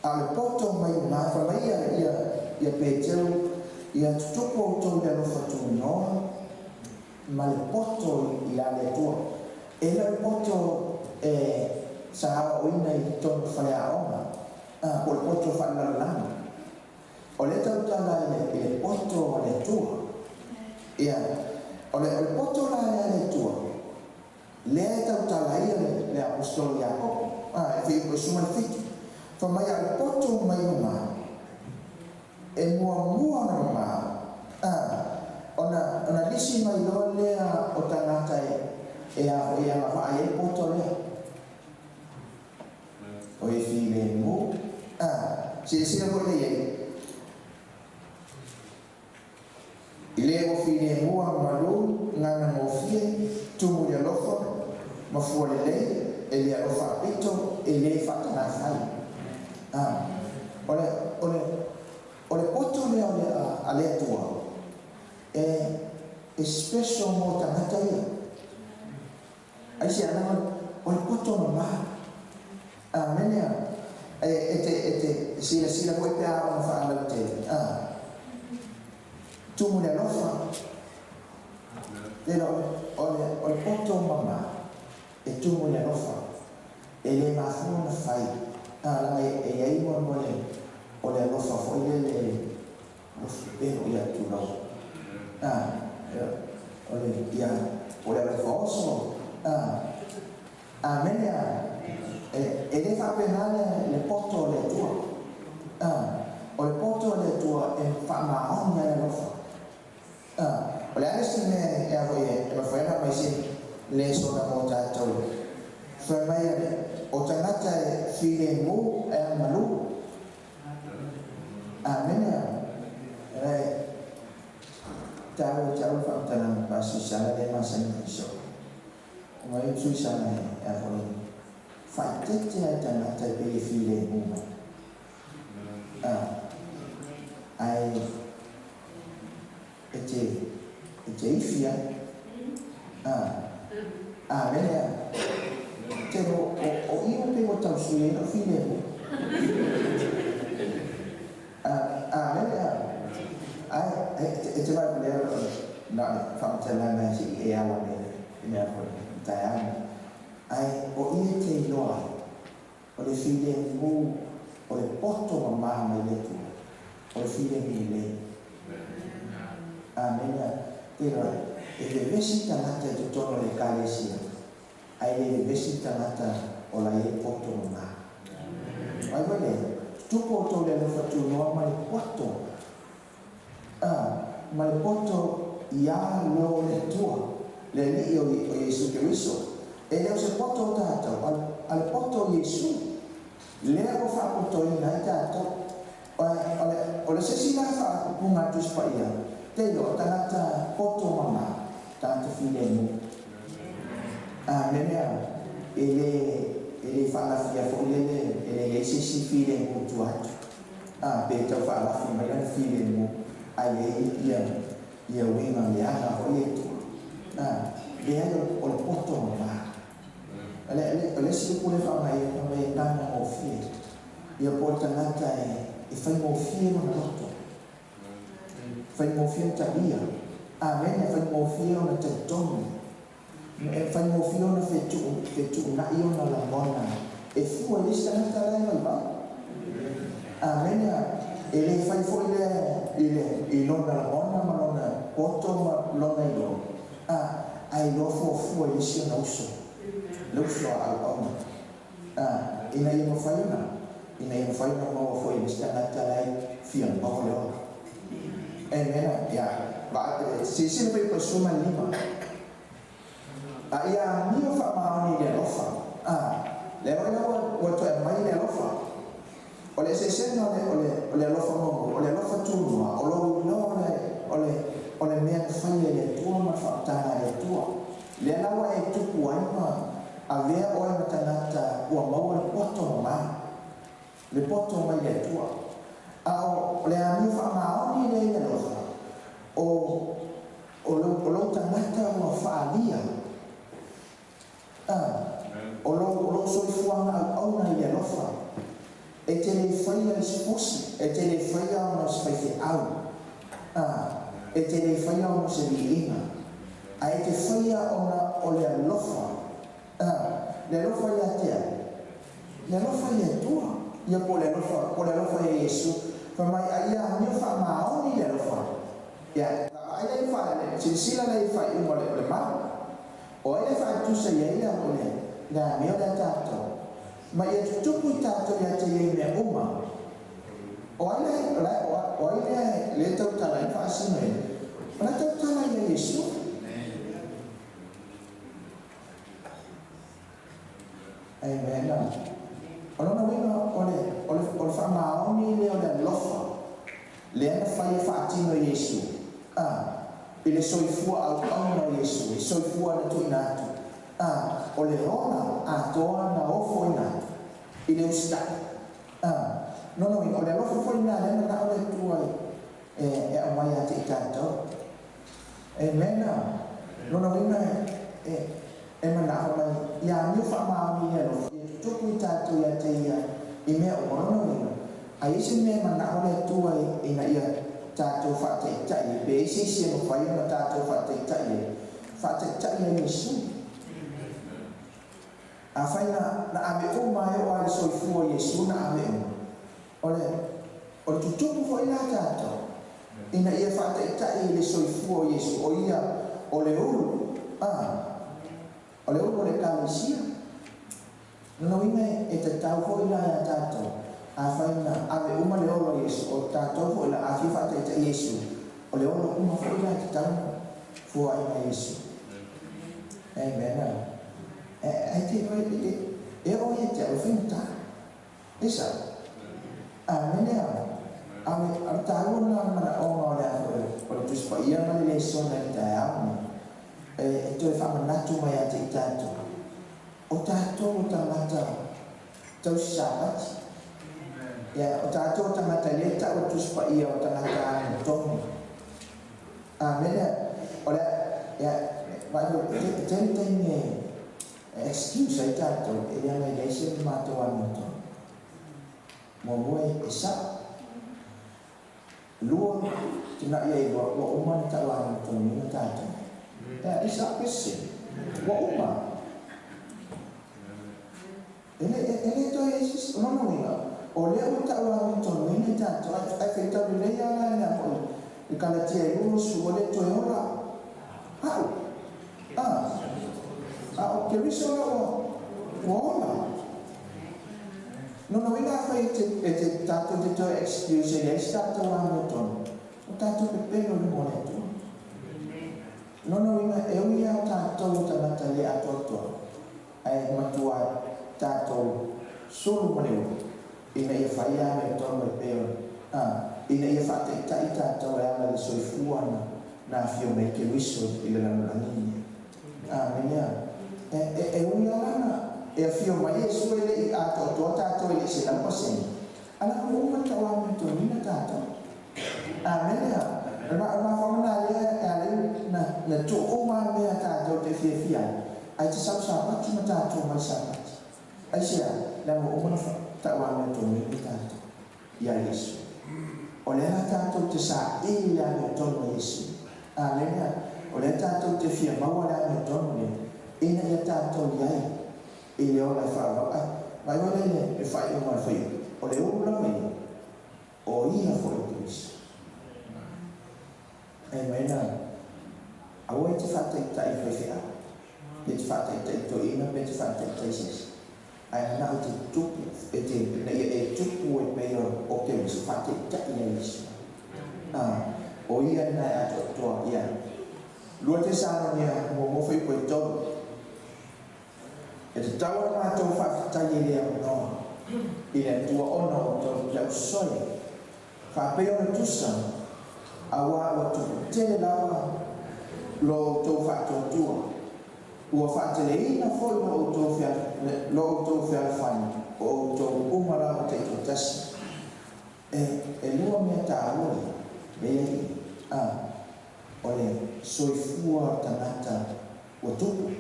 A o le poto mai luga, fai mai ia, ia, ia Peteru, Ia tutupu outou i le alofa tunoa ma le poto i la le Atua. E le o le poto e sa aoaoina i totonu o faleaoga, po o le poto faalelalolagi. O lea e tautala i le poto a le Atua. Ia, o le, o le poto la lea a le Atua, lea e tautala ai le, le Aposetolo Iakopo, a, e 7. Fai mai a o le poto mai luga, e muamua ona mama, a, ona, ona lisi mai loa lea o tagata e, e a foi e agavaa i ai le poto lea. O e filemu, a, silasila foi lea i ai, I le ua filemu a malu, gagana gofie, tumu i le alofa, ma fua lelei, e le alofa faapito, e le faatagafai. A, o le, o le, o le poto lea o le, a, a le Atua, e, e special mo tagata ia. Aisea? Leaga o le poto mama. Amene. E, e te, e te silasila foi pe a ona faalautele. A. Tumu le alofa. Lelo, o le, o le poto mama e tumu le alofa. E le mafua ona fai. A, leaga e, e i ai mo, mo le, o le alofa foi lele alofa pelo ia tulou. A, o le, ia, o le alofa oso. A. Amene a. E, e le faapena le, le poto o le Atua. A, o le poto o le Atua e faamaoni ai le alofa. A, o le a le isi mea e a foi e, e mafai ona aumai se lesona mo tatou? Fai mai a le, o tagata e filemu e agamalu. Amene a. E, taua ia te au le faamatalaga pa suisala lea e masani ona fai soo. Mai o Suisana e a foi faaeteete lava i tagata e pei e filemu mai. A, ae e te, e te ifi ai. A, amene a. Te o, o, o i ua pei ua tau sui ai lou filemu. A, amene a. Ae, e, e te vaai lea o le, na o le faamatalaga se i e ala mai i mea foi i taeao nei. Ae o i e te iloa ai, o le filemu, o le poto mama mai le Atua, o le filemu lelei. Amene. Te iloa ai, e vevesi tagata i totonu o le Ekalesia, ae le vevesi tagata o la e i ai poto mama. Mai foi lea, tutupu outou le alofa tunoa ma le poto, a, ma le poto iā lo le Atua, le Alii o, o Iesu Keriso. E le o se poto o tatou, a, a le poto o Iesu, lea ua faapotoina ai tatou. O, o le, o le se isi la faaupuga a le Tusi Paia, te iloa, o tagata poto mama, tagata filemu. Amene. E le, e le faalafia foi lele, e le i ai se isi filemu i tua atu. A, pe tau faalafi mai lana filemu, ae i ai ia, ia uiga leaga foi ia i tua. A, leai, o, o le poto mama. O le, o le isi upu lea e faaaoga i ai, fai mai e gagagofie. Ia po o le tagata e, e faigofie lona loto. Faigofie ona talia. Amene, faigofie ona talitonu. E faigofie ona fetuunai ona lagona e fua i le isi tagata la e vaivai. Amene. E le fai foi lea i le i lona lagona ma lona poto ma lona iloa, a, ae iloa fuafua i le isi ona uso, le uso a auauna, a, ina ia mafai ona, ina ia mafai ona maua foi e le isi tagata la e fia maua le ola. Amene. Ia, silasila pea i Pasuma 5. A ia amio faamaoni i le alofa. A, lea foi la ua, ua toe aumai le alofa. eseesega o le alofa muamua, o le alofa tunoa, o lou iloa o le mea na faia e le Atua ma le faautaga a le Atua. Lea la ua e tupu ai ma avea oe ma tagata ua maua le poto mama, le poto mai le Atua. A o le amio faamaoni lea i le alofa, o lou tagata ua faaalia. O lou soifuaga auauna i le alofa. E te le faia i se fusi, e te le faia ona o se faifeau, e te le faia ona o se viiga, ae e te faia ona o le alofa. Le alofa ia te ai, le alofa i le Atua, ia po o le alofa, po o le alofa ia Iesu. Fai mai a ia amio faamaoni le alofa. Ia, vaai la i le silasila la i le faaiuga o le mau. O ai le faatusa i ai le amio lea tatou. Ma ia tutupu i tatou ia te ia i mea uma. O ai o ai lea le tautala ai faasino ai? O la tautala ia Iesu. Amen. O lona uiga o le faamaoni lea o le alofa lea na fai e faatino e Iesu. I le soifua auauna o Iesu, le soifua na tuuina atu. O le ola atoa na ofoina atu i le usitai. Lona uiga o le alofa foi lena lea manao le Atua e aumai ia te i tatou. Amen. Lona uiga e manao mai ia amio faamaoni le alofa, ia tutupu i tatou ia te ia i mea uma. Lona uiga, a i ai se mea e manao le Atua ina ia tatou faataitai, pe i ai se isi e mafai ona tatou faataitai ai, faataitai ai Iesu. Afai na ave uma ai o ai le soifua Iesu na ave uma. O le tutupu foi la tatou ina ia faataitai i le soifua o Iesu, o ia o le ulu. O le ulu o le Ekalesia. Lona uiga e tatau foi la ia tatou. Afai na ave uma le ola o Iesu, o tatou foi la a fia faataitai Iesu, o le ola uma foi la e tatau na fuaina Iesu. Amen. Ai te e o ia te au faigata. E sao. Amene. A o le taua lena o le manaoga o le o le Tusi Paia ma le lesona i le taeao nei. E toe faamanatu mai ia te i tatou. O tatou o tagata tausi Sapati. Ia, o tatou o tagata lea e tau o le Tusi Paia o tagata amiotonu. Amene. O le ia, vaai e tele taimi e excuse ai tatou e leaga e leai se matou amiotonu. Muamua e sao. Lua, tina'i ai ua uma na tau amiotonuina tatou. Ia, e sao pe sese? Ua uma. E le toe ai se, o lona uiga, o lea ua tau amiotonuina i tatou, ae faitau lelei lava la i le i Kalatia e 20, ua le toe ola au. A o Keriso la ua ola. Lona uiga afai e te tatou te toe excuse e leai se tatou amiotonu, o tatou pepelo i luga o le Atua. Lona uiga e ui lava tatou o tagata le atoatoa, ae matua tatou sulu ma le ulu ina ia fai amiotonu e pei ina ia faataitai tatou e ala i le soifua na afio mai Keriso i le lalolagi lenei. Amene. E ui lava na e afio mai Iesu e le i atoatoa tatou e le i 100%, a la ua uma na tau amiotonuina tatou. Amene. O le mafuaaga lena lea e ala ai na tuu uma mea tatou te fiafia ai, ae te sau Sapati ma tatou mai Sapati. Aisea? Leaga ua uma na tau amiotonuina tatou ia Iesu. O lea la tatou te saili i le amiotonu a Iesu. Amene. O lea tatou te fia maua le amiotonu lea, ina ia tatou i ai i le ola e faavavau. Ai, vaai oe lea i le faaiuga o le fuaiupu, o le ulu lava ia, o ia foi o Keriso. Amen. Aua e te faataitai i faifeau, pe te faataitai i toeaina, pe te faataitai i se isi. Ae manao e te tupu, e te, ina ia e tupu e pei o Keriso, faataitai ia Iesu. O ia lena e atoatoa ia. 2 Tesalonia 1 fuaiupu e 3. E tatau ona matou faafetai e le aunoa. I le Atua ona o outou le ausoi, faapei ona tusa, auā ua tupu tele lava lo outou faatuatua, ua faateleina foi lo outou fealofani o outou uma lava taitoatasi. E lua mea taua ia, lea e i i, o le soifua o le tagata ua tupu.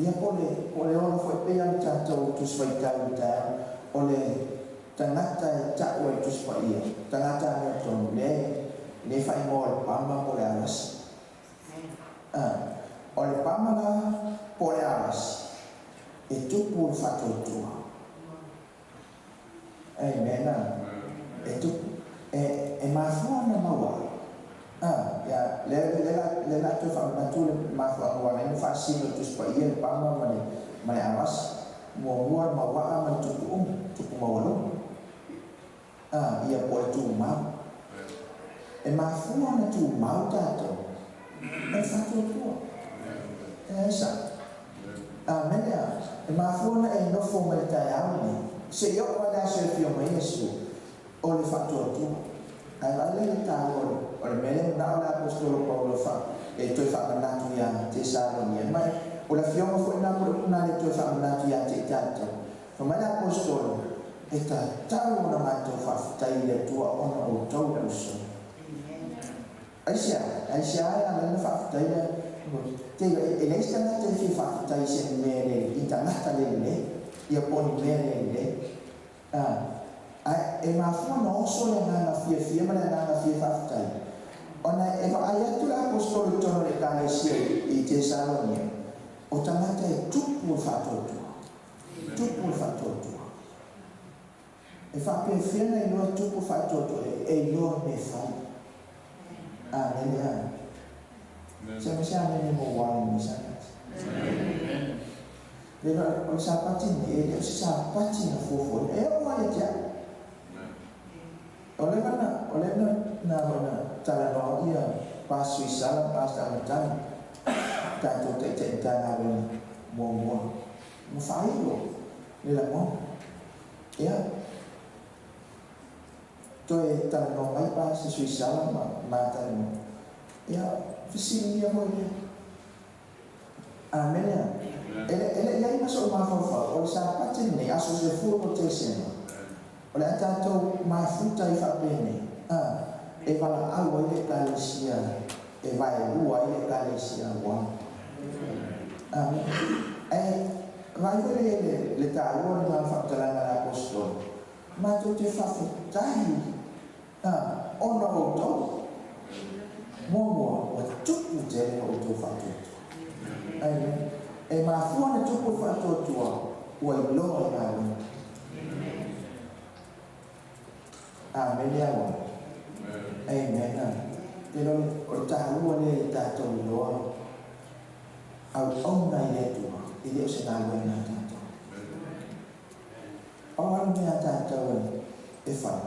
Ia po o le ola foi pei lava ona tatou Tusi Faitau i le taeao, o le tagata e ta'u ai le Tusi Paia, tagata amiotonu, lea e faaigoa o le pama po o le alasi. O le pama la po o le alasi, e tupu le faatuatua. Amen. E tupu. E mafua ona maua. Ia, lea o le a toe faamanatu le mafuaaga ua ala ai ona faasino i le Tusi Paia le pama ma le alasi. Muamua le mauaa ma le tupu uma, tupu maualuga. Ia po o le tumau. E mafua ona tumau tatou o le faatuatua. E ai sa. Amene. E mafua ona e nofo mai le taeao lenei seia oo lava i le aso e afio mai Iesu, o le faatuatua. Ae vaai la i le taua o le mea lea e manao le aposetolo Paulo e toe faamanatu ia Tesalonia. Ma o le afioga foi lena po o le upu lena e toe faamanatu ia te i tatou. Fai mai le aposetolo, E tatau ona matou faafetai i le Atua ona o outou le uso. Aisea? Aisea e ala ai ona faafetai le Te e leai se tagata e fia faafetai i se mea le i tagata le lelei, ia po o ni mea le lelei. Ae e mafua ona oso le agaga fiafia ma le agaga fia faafetai, ona e vaai atu le aposetolo i totonu o le Ekalesia i Tesalonia, o tagata e tupu le faatuatua. Tupu le faatuatua. E faapefea ona iloa e tupu le faatuatua? E iloa i mea e fai. Amene a. Se ma se amene mo wale ni sakati. Le o le sapati nei, e le o se sapati na fuafuaina. E oo lava ia te au. O leva na, o lea na, na, na talanoa ia Pasi Suisala ma Pasi Taumatagi, tatou Taitai Matagaluega muamua, ma faailo le lagona. Ia, toe talanoa mai Pasi Suisala ma ma talanoa. Ia, fesiligia foi lea. Amene. E le i ai ma so'u mafaufau, o le Sapati lenei, aso 10 o Tesema, o le a tatou mafuta ai faapenei, a, e valaau ai le Ekalesia, e vaelua ai le Ekalesia ua. Amene. Ae vaai foi lea i le taua o lena faamatalaga a le Aposetolo, matou te faafetai, a, ona o outou. Muamua, ua tupu tele lo outou faatuatua. Amen. E mafua ona tupu le faatuatua, ua iloa i galuega. Amene aua. Amen. Te lo o le taua lea i tatou iloa auauna i le Atua, e le o se galuega a tatou. Pau lava le mea a tatou e fai,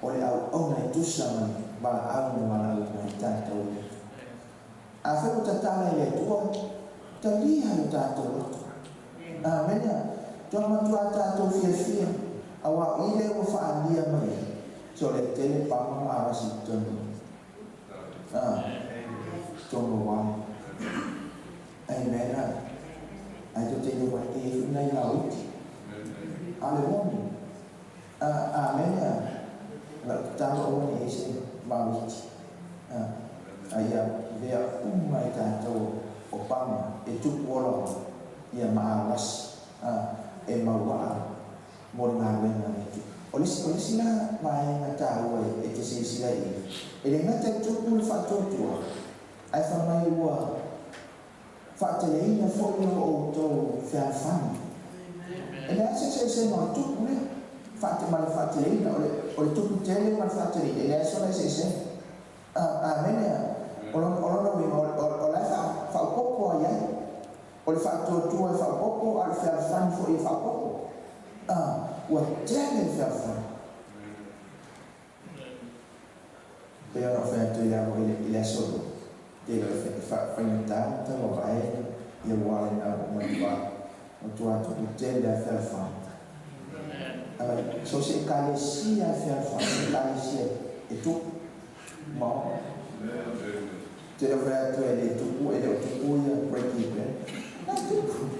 o le auauna e tusa ma le valaau na valaauina ai tatou e le Atua. Afai ua tatala e le Atua, talia lo tatou loto. Amene. Toa matuā tatou fiafia, auā o i lea ua faaalia mai ai, so le tele pama ma alasi i totonu, totonu o wale. Amen. Ae tou te iloa e i ai foi nai lauiti. A o le moni. Amene. Lau tatalo aua ne i ai se mauiti. A ia avea uma e tatou o pama e tupu ola ai ia ma alasi e mauaa mo le galuega a le Atua. O le isi la vaega taua e te silasila i ai, e le gata i tupu le faatuatua, ae fai mai ua faateleina foi lo outou fealofani. E leai se eseesega o le tupu lea ma le faateleina, o le tupu tele ma le faateleina, e leai sona eseesega. Amene. O lona uiga, o la e faaopoopo lava i ai. O le faatuatua e faaopoopo, a o le fealofani foi e faaopoopo. Ua tele le fealofani. Pei ona ou fai atu i le aso lua, te iloa e faigata ona tauavae ia uale na ua matua, matua tupu tele lava fealofani. So se ekalesia e fealofani, se ekalesia e tupu ma te leo fai atu e le tupu, e le o tupu ia break even. Na tupu.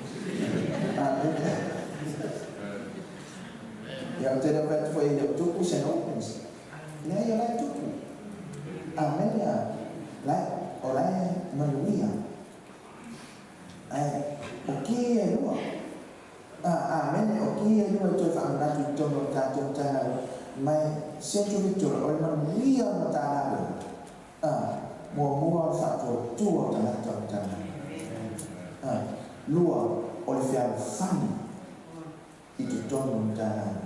Amene. Ia o te leo fai atu foi e le o tupu St. Albans. Leai o la e tupu. Amene. La o la e manuia. Ae o ki ia e lua. Amene, o ki ia e lua e toe faamanatu i totonu o le tatou Matagaluega ma e Central Victoria, o le manuia o le Matagaluega, muamua o le faatuatua o tagata o le Matagaluega, lua o le fealofani i totonu o le Matagaluega.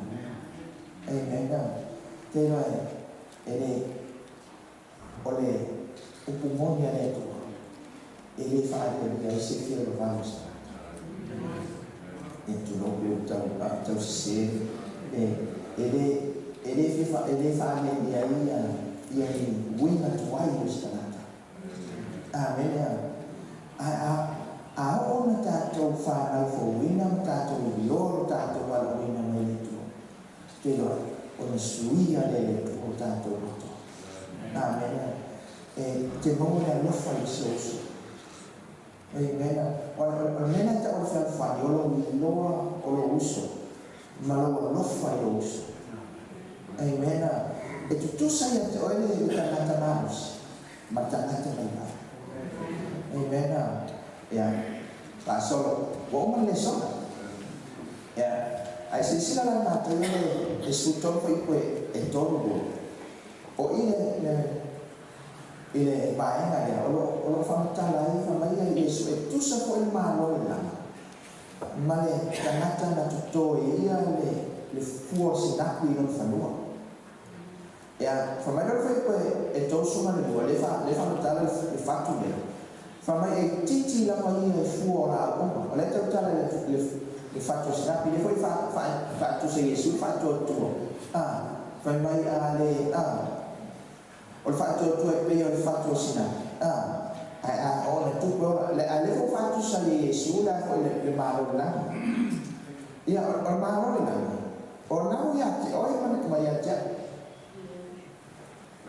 Amen. Te iloa e le o le upu moni a le Atua, e le faalialia ai se fealuvalu o se tagata. Ia tulou pe ua tau, tau sese, e, e le, e le fia, e le faalialia ai ia, ia ni uiga tuai o se tagata. Amene. A, a, a oo ona tatou fanau fouina ma tatou iloa lo tatou valaauina mai le Atua, Te iloa, ona suia lea e le Atua o tatou loto. Amene. E te maua le alofa i si ou uso. Amene. O le mea lena e tau o le fealofani, o lou iloa o lou uso, ma lou alofa i lou uso. Amene. E tutusa ia te oe le tagata malosi ma le tagata vaivai. Amene. Ia, faasolo. Ua uma le lesona. Ia, ae silasila la matou ia le 13 fuaiupu e 32. O i le, le, i le vaega lea, o lo, o lo o faamatala ai, fai mai ia Iesu, e tusa foi le Malo o le lagi ma le tagata na toto e ia le, le fua o sinapi i lona fanua. Ia, fai mai lea o le fuaiupu e 32, lea e, lea e faamatala le, le fatu lea, fai mai e itiiti lava ia i fua o laau uma. O lea e tautala i le, le, le fatu o sinapi, lea foi e fa, fa, faatusa e Iesu le faatuatua. A, fai mai a le, a, o le faatuatua e pei o le fatu o sinapi. A, ae a oo ina tupu e ola, le, a lea foi ua faatusa e Iesu le a foi le, le Malo o le lagi. Ia, o, o le Malo o le lagi, o lena ua ia te oe ma, ma ia te au.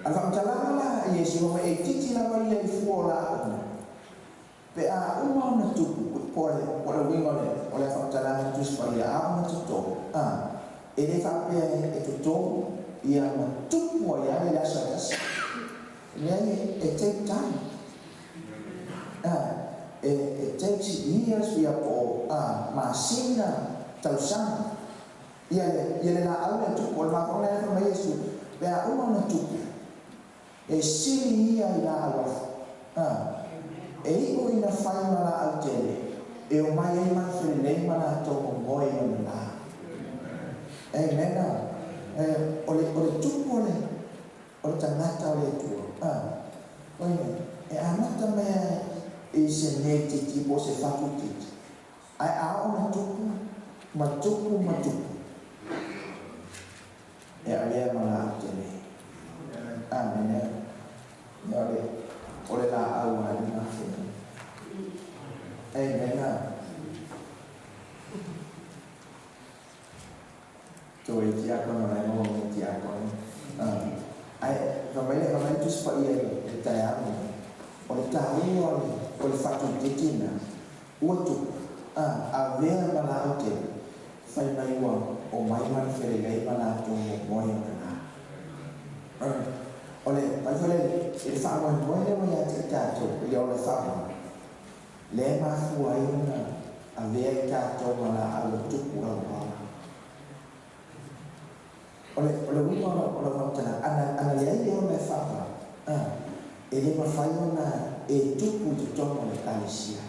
A o le faamatalaga la a Iesu, fai mai, E itiiti lava ia i fua o laau uma, pe a uma ona tupu, po o le, po o le uiga o le, o le faamatalaga i le Tusi Paia, a ona toto, a, e le faapea e toto ia ma tupu ai lava i le aso e tasi. Leai, e take time. A, e, e takes years ia po o, a, masina, tausaga. Ia le, ia le laau lea tupu, o le mafuaaga lea fai mai Iesu, pe a uma ona tupu, e sili ia i laau afu. A, e iu ina fai ma laau tele, e omai ai manu felelei ma latou momoe i ona la. Amen. E, o le, o le tupu o le, o le tagata o le Atua. A, oe, e amata mai lava i se mea itiiti po o se fatu itiiti, Ae a oo ina tupu, ma tupu ma tupu, e avea ma laau tele. Amene. Ia o le, o le laau a lima afe. Amena. Toe tiakono la e maua mai tiakono. Ae fai mai le, fai mai le Tusi Paia i le taeao lenei, o le taua o le, o le fatuititi lena, ua tupu, a, avea ma laau tele, fai mai ua omai ma le felelei ma latou momoe ona la. O le, fai foi le, i le faamoemoe lea ua ia te i tatou i le ola faavavau, lea e mafua ai ona avea i tatou ma laau e tupu auala. O le, o le uiga o lau, o lau faamatalaga, ana, ana leai le ola e faavavau, a, e le mafai ona e tupu i totonu o le Ekalesia.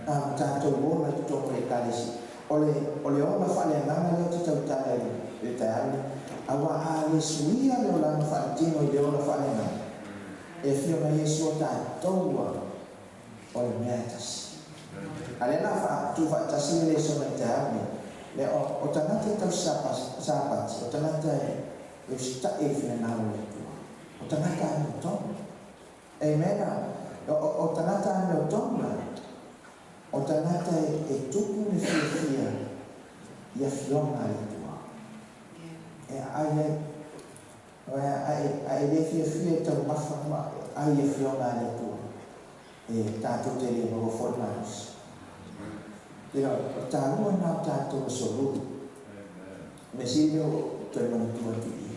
A, ma tatou ola i totonu o le Ekalesia. O le, o le ola faaleagaga lea ou te tautala i le, i le taeao lenei. Aua a le suia le olaga faaletino i le ola faaleagaga, e afio mai Iesu o tatou ua o le mea e tasi. A lea la fa tu faatasi le lesona i taeao nei, lea o, o tagata e tausi Sapati, o tagata e usitai i le finagalo o le Atua, o tagata amiotonu. Amen. O, o, o tagata amiotonu la, o tagata e, e tupu le fiafia i afioga a le Atua. E aai ai. Ae le fiafia e taumafa ma ai i Afioga a le Atua, e tatou te le maua foi le malosi. Ia, o le taua lena o tatou aso lulu. O le mea sili lea ua ou toe manatua atu i i.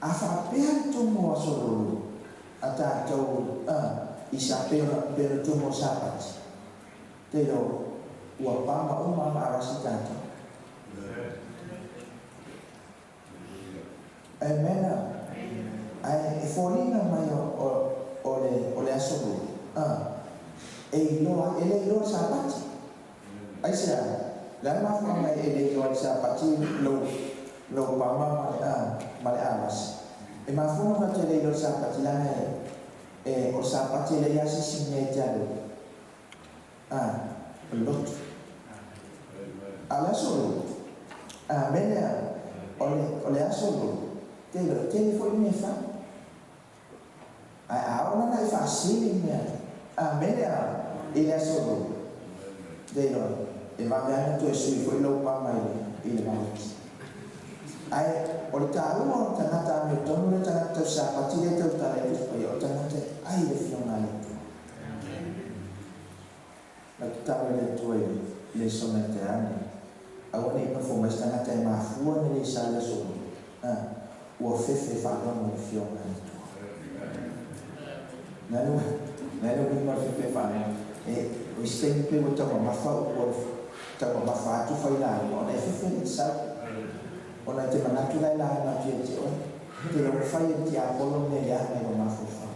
A faapea le tumu o aso lulu a tatou i sa pei ona pei ona tumu o Sapati, te iloa ua pama uma lava ma arasi tatou. Amen. Ae e foliga mai o le aso Lua, e iloa ai, e le iloa le Sapati. Aisea? O le a le mafuaaga e le iloa ai le Sapati lou pama ma le alasi? E mafua ona tatou le iloa le Sapati leaga e o le Sapati e leai lava se isi mea e te alu ai. O le lotu. A o le aso Lua, amene a, o le aso Lua, te iloa, e tele foi mea e fai. Ae a oo la ina e faasili mea, amene a, i le aso Lua, te iloa, e vave lava ona toe sui foi lou pama i le valeti. Ae o le taua o le tagata amiotonu le tagata tau Sapati lea e tautala ai Tusi Paia, o le tagata e ai i le Afioga a le Atua. Na tatalo i le Atua i le soga e taeao nei, aua ne i nofo mai se tagata e mafua ona le sau i le aso Lua, a, ua fefe e faalogo i le Afioga a le Atua. O le a le uiga o le fefe e faalogo? E, o isi taimi pei ua taumamafa upu o le taumamafa atu fai lauga ona e fefe le sau. Ona e te manatu la e lauga atu ia te oe. Te iloa ua fai e le tiapolo le mea leaga i lou mafaufau.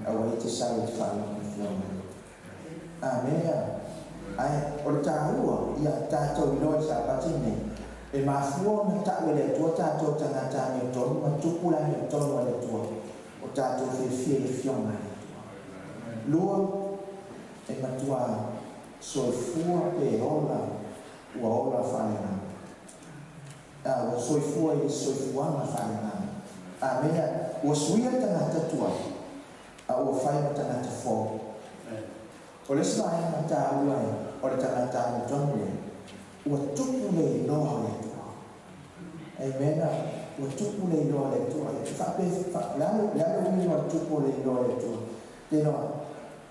Aua e te sau e te faalogo i le Afioga a le Atua. Amene. Ae o le taua ia tatou iloa i le Sapati lenei, e mafua ona tau e le Atua tatou tagata amiotonu ma tupu le amiotonu a le Atua, o tatou fiafia i le Afioga a le Atua. Lua, e matua soifua pe ola ua ola faaleagaga. A, ua soifua i le soifuaga faaleagaga. Amene. Ua suia le tagata tuai, a ua fai ma tagata fou. O le isi vaega taua o le tagata amiotonu lea, ua tupu le iloa o le Atua. Amen. Ua tupu le iloa o le Atua. E faapea, o le a le uiga o le tupu o le iloa o le Atua? Te iloa,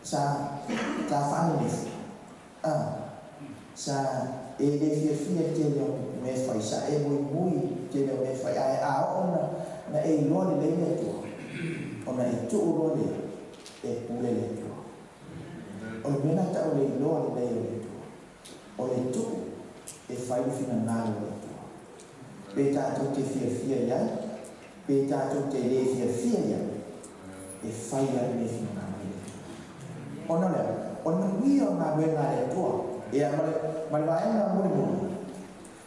sa faanenefu, sa e le fiafia i le tele o mea e fai, sa e muimui i le tele o mea e fai, ae a oo na e iloa lelei le Atua, ona e tuu loa lea, e pule le Atua. O le mea lena e tau o le iloa lelei o le Atua, o le tuu e fai le finagalo o le Atua. Pe tatou te fiafia i ai, pe tatou te le fiafia i ai, e fai lava le mea e finagalo ai le Atua. Ona o le a? O le manuia o galuega a le Atua. Ia, ma le vaega mulimuli,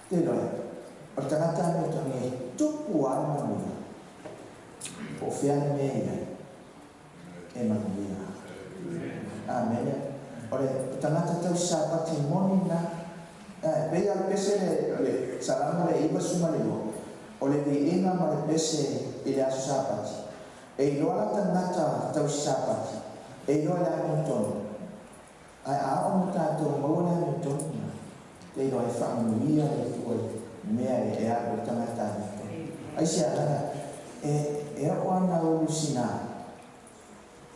te iloa e, o le tagata amiotonu e tupu lava le manuia, po o fea le mea e i ai, e manuia lava. Amene. O le tagata tau Sapati moni lena. E pei lava o le pese o le Salamo le 92, o le viiga ma le pese i le aso Sapati. E iloa la tagata tausi Sapati, e iloa i le amiotonu. Ae a oo ina tatou maua le amiotonu lena, te iloa e faamanuia le Atua i mea e alu ai le tagata amiotonu. Aisea? Leaga e oo lava ina ulu sina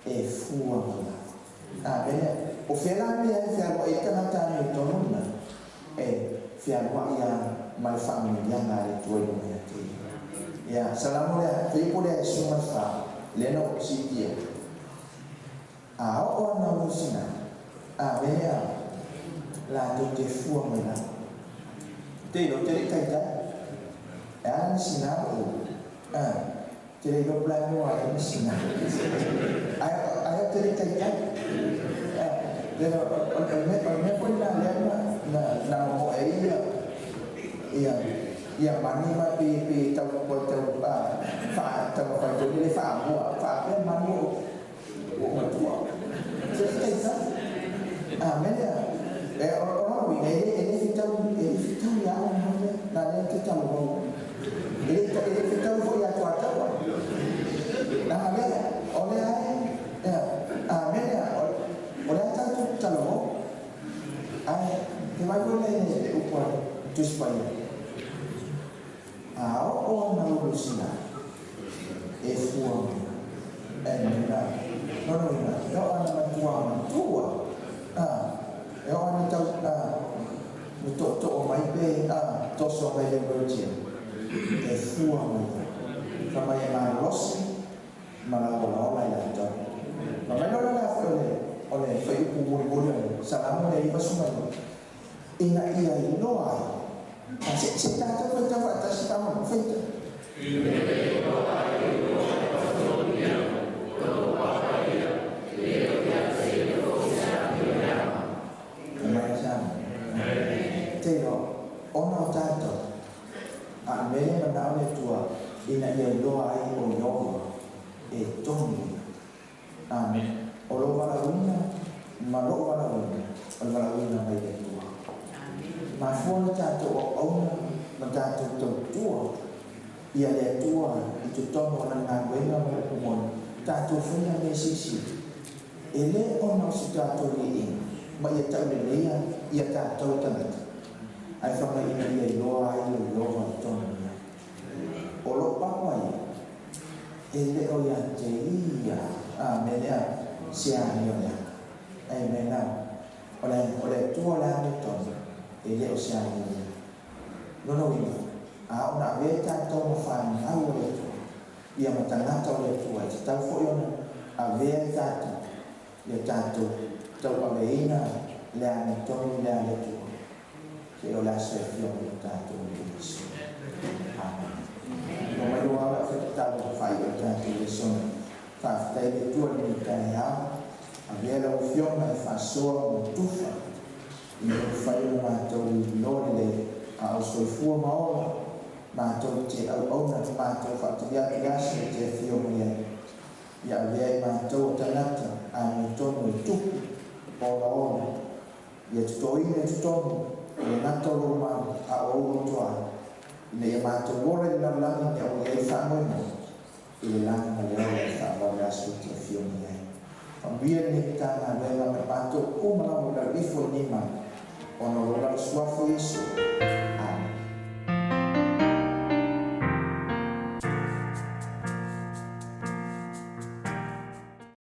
e fua mai lava. Amene. O fea la mea e fealuai ai le tagata amiotonu lena? E fealuai lava ma le faamanuiaga a le Atua i luga ia te ia. Ia, Salamo lea, fuaiupu lea e 14, lea na ou siitia. A oo ana ulu sina, amene a, latou te fua mai lava. Te iloa, te le i taitai. E ala na sina o ulu. Te le iloa po o le a le mea ua ala ai ona sina. Ae ou te le i taitai. O le mea foi lena lea na momoe ai ia manu ma pei tau taumafai foi lele faamua faapea manu ua ou matua. Te le i taitai. Amene. O lona uiga e le fetau ia au le mea lea. Na lea ou te talanoa. E le fetau foi ia Tuataua. Leaga lea, o lea e, amene, o lea tatou te talanoa. Ae te vaai foi lea i le upu a le Tusi Paia. A oo ana ulu sila e fua mai. Amena. Lona uiga, e oo ana matua matua. E oo ana tau na tootoo mai pe toso mai le wheelchair. E fua mai. Fai mai e malosi ma lauolaola i latou. Fai mai loa le foi o le fuaiupu mulimuli o le Salamo lea 92, ina ia iloa ai. Se i tatou faitau faatasi faamolemole. Faitau. Fai mai sa. Te iloa, ona o tatou, a o le mea lea e manao le Atua ina ia iloa ai o Ieova e tonu ia. Amene. O lou valaauina ma lou valaauina, o le valaauina mai le Atua. E mafua ona tatou auauna ma tatou tautua ia le Atua i totonu o Lana galuega ma le upu moni, tatou faia mea silisili. E le ona o se tatou liiga ma ia tauleleia ia tatou tagata, ae fai mai ina ia iloa ai o Ieova e tonu ia. O lou papa ia, e le o ia te ia. Amene. Se amio leaga. Amene. O le, o le Atua o le amiotonu, e le o se amio leaga. Lona uiga, a oo ina avea i tatou ma fanau a le Atua, ia ma tagata o le Atua, e tatau foi ona avea i tatou ia tatou tauaveina le amiotonu lea a le Atua, seia oo i le aso e afio mai ai lo tatou Alii Iesu. Amene. Ua mai loa lau fai-tatalo e faaiu ai le tatou lesona. Faafetai i le Atua i lenei taeao. Avea lau Afioga e faasoa ma tufa ina ia mafai ona matou iloa lelei a o soifua ma ola matou te auauna matou faatalia atu i le aso e te afio mai ai. Ia avea i matou o tagata amiotonu e tupu olaola. Ia totoina i totonu o le gata o lou malu a o ou loto ai, ina ia matou ola i le lalolagi ina ua i ai faamoemoe i le lagi ma le ola e faavavau i le aso e te afio mai ai. Faamanuia lenei Matagaluega ma i matou uma lava o le alo ifo i lenei malu.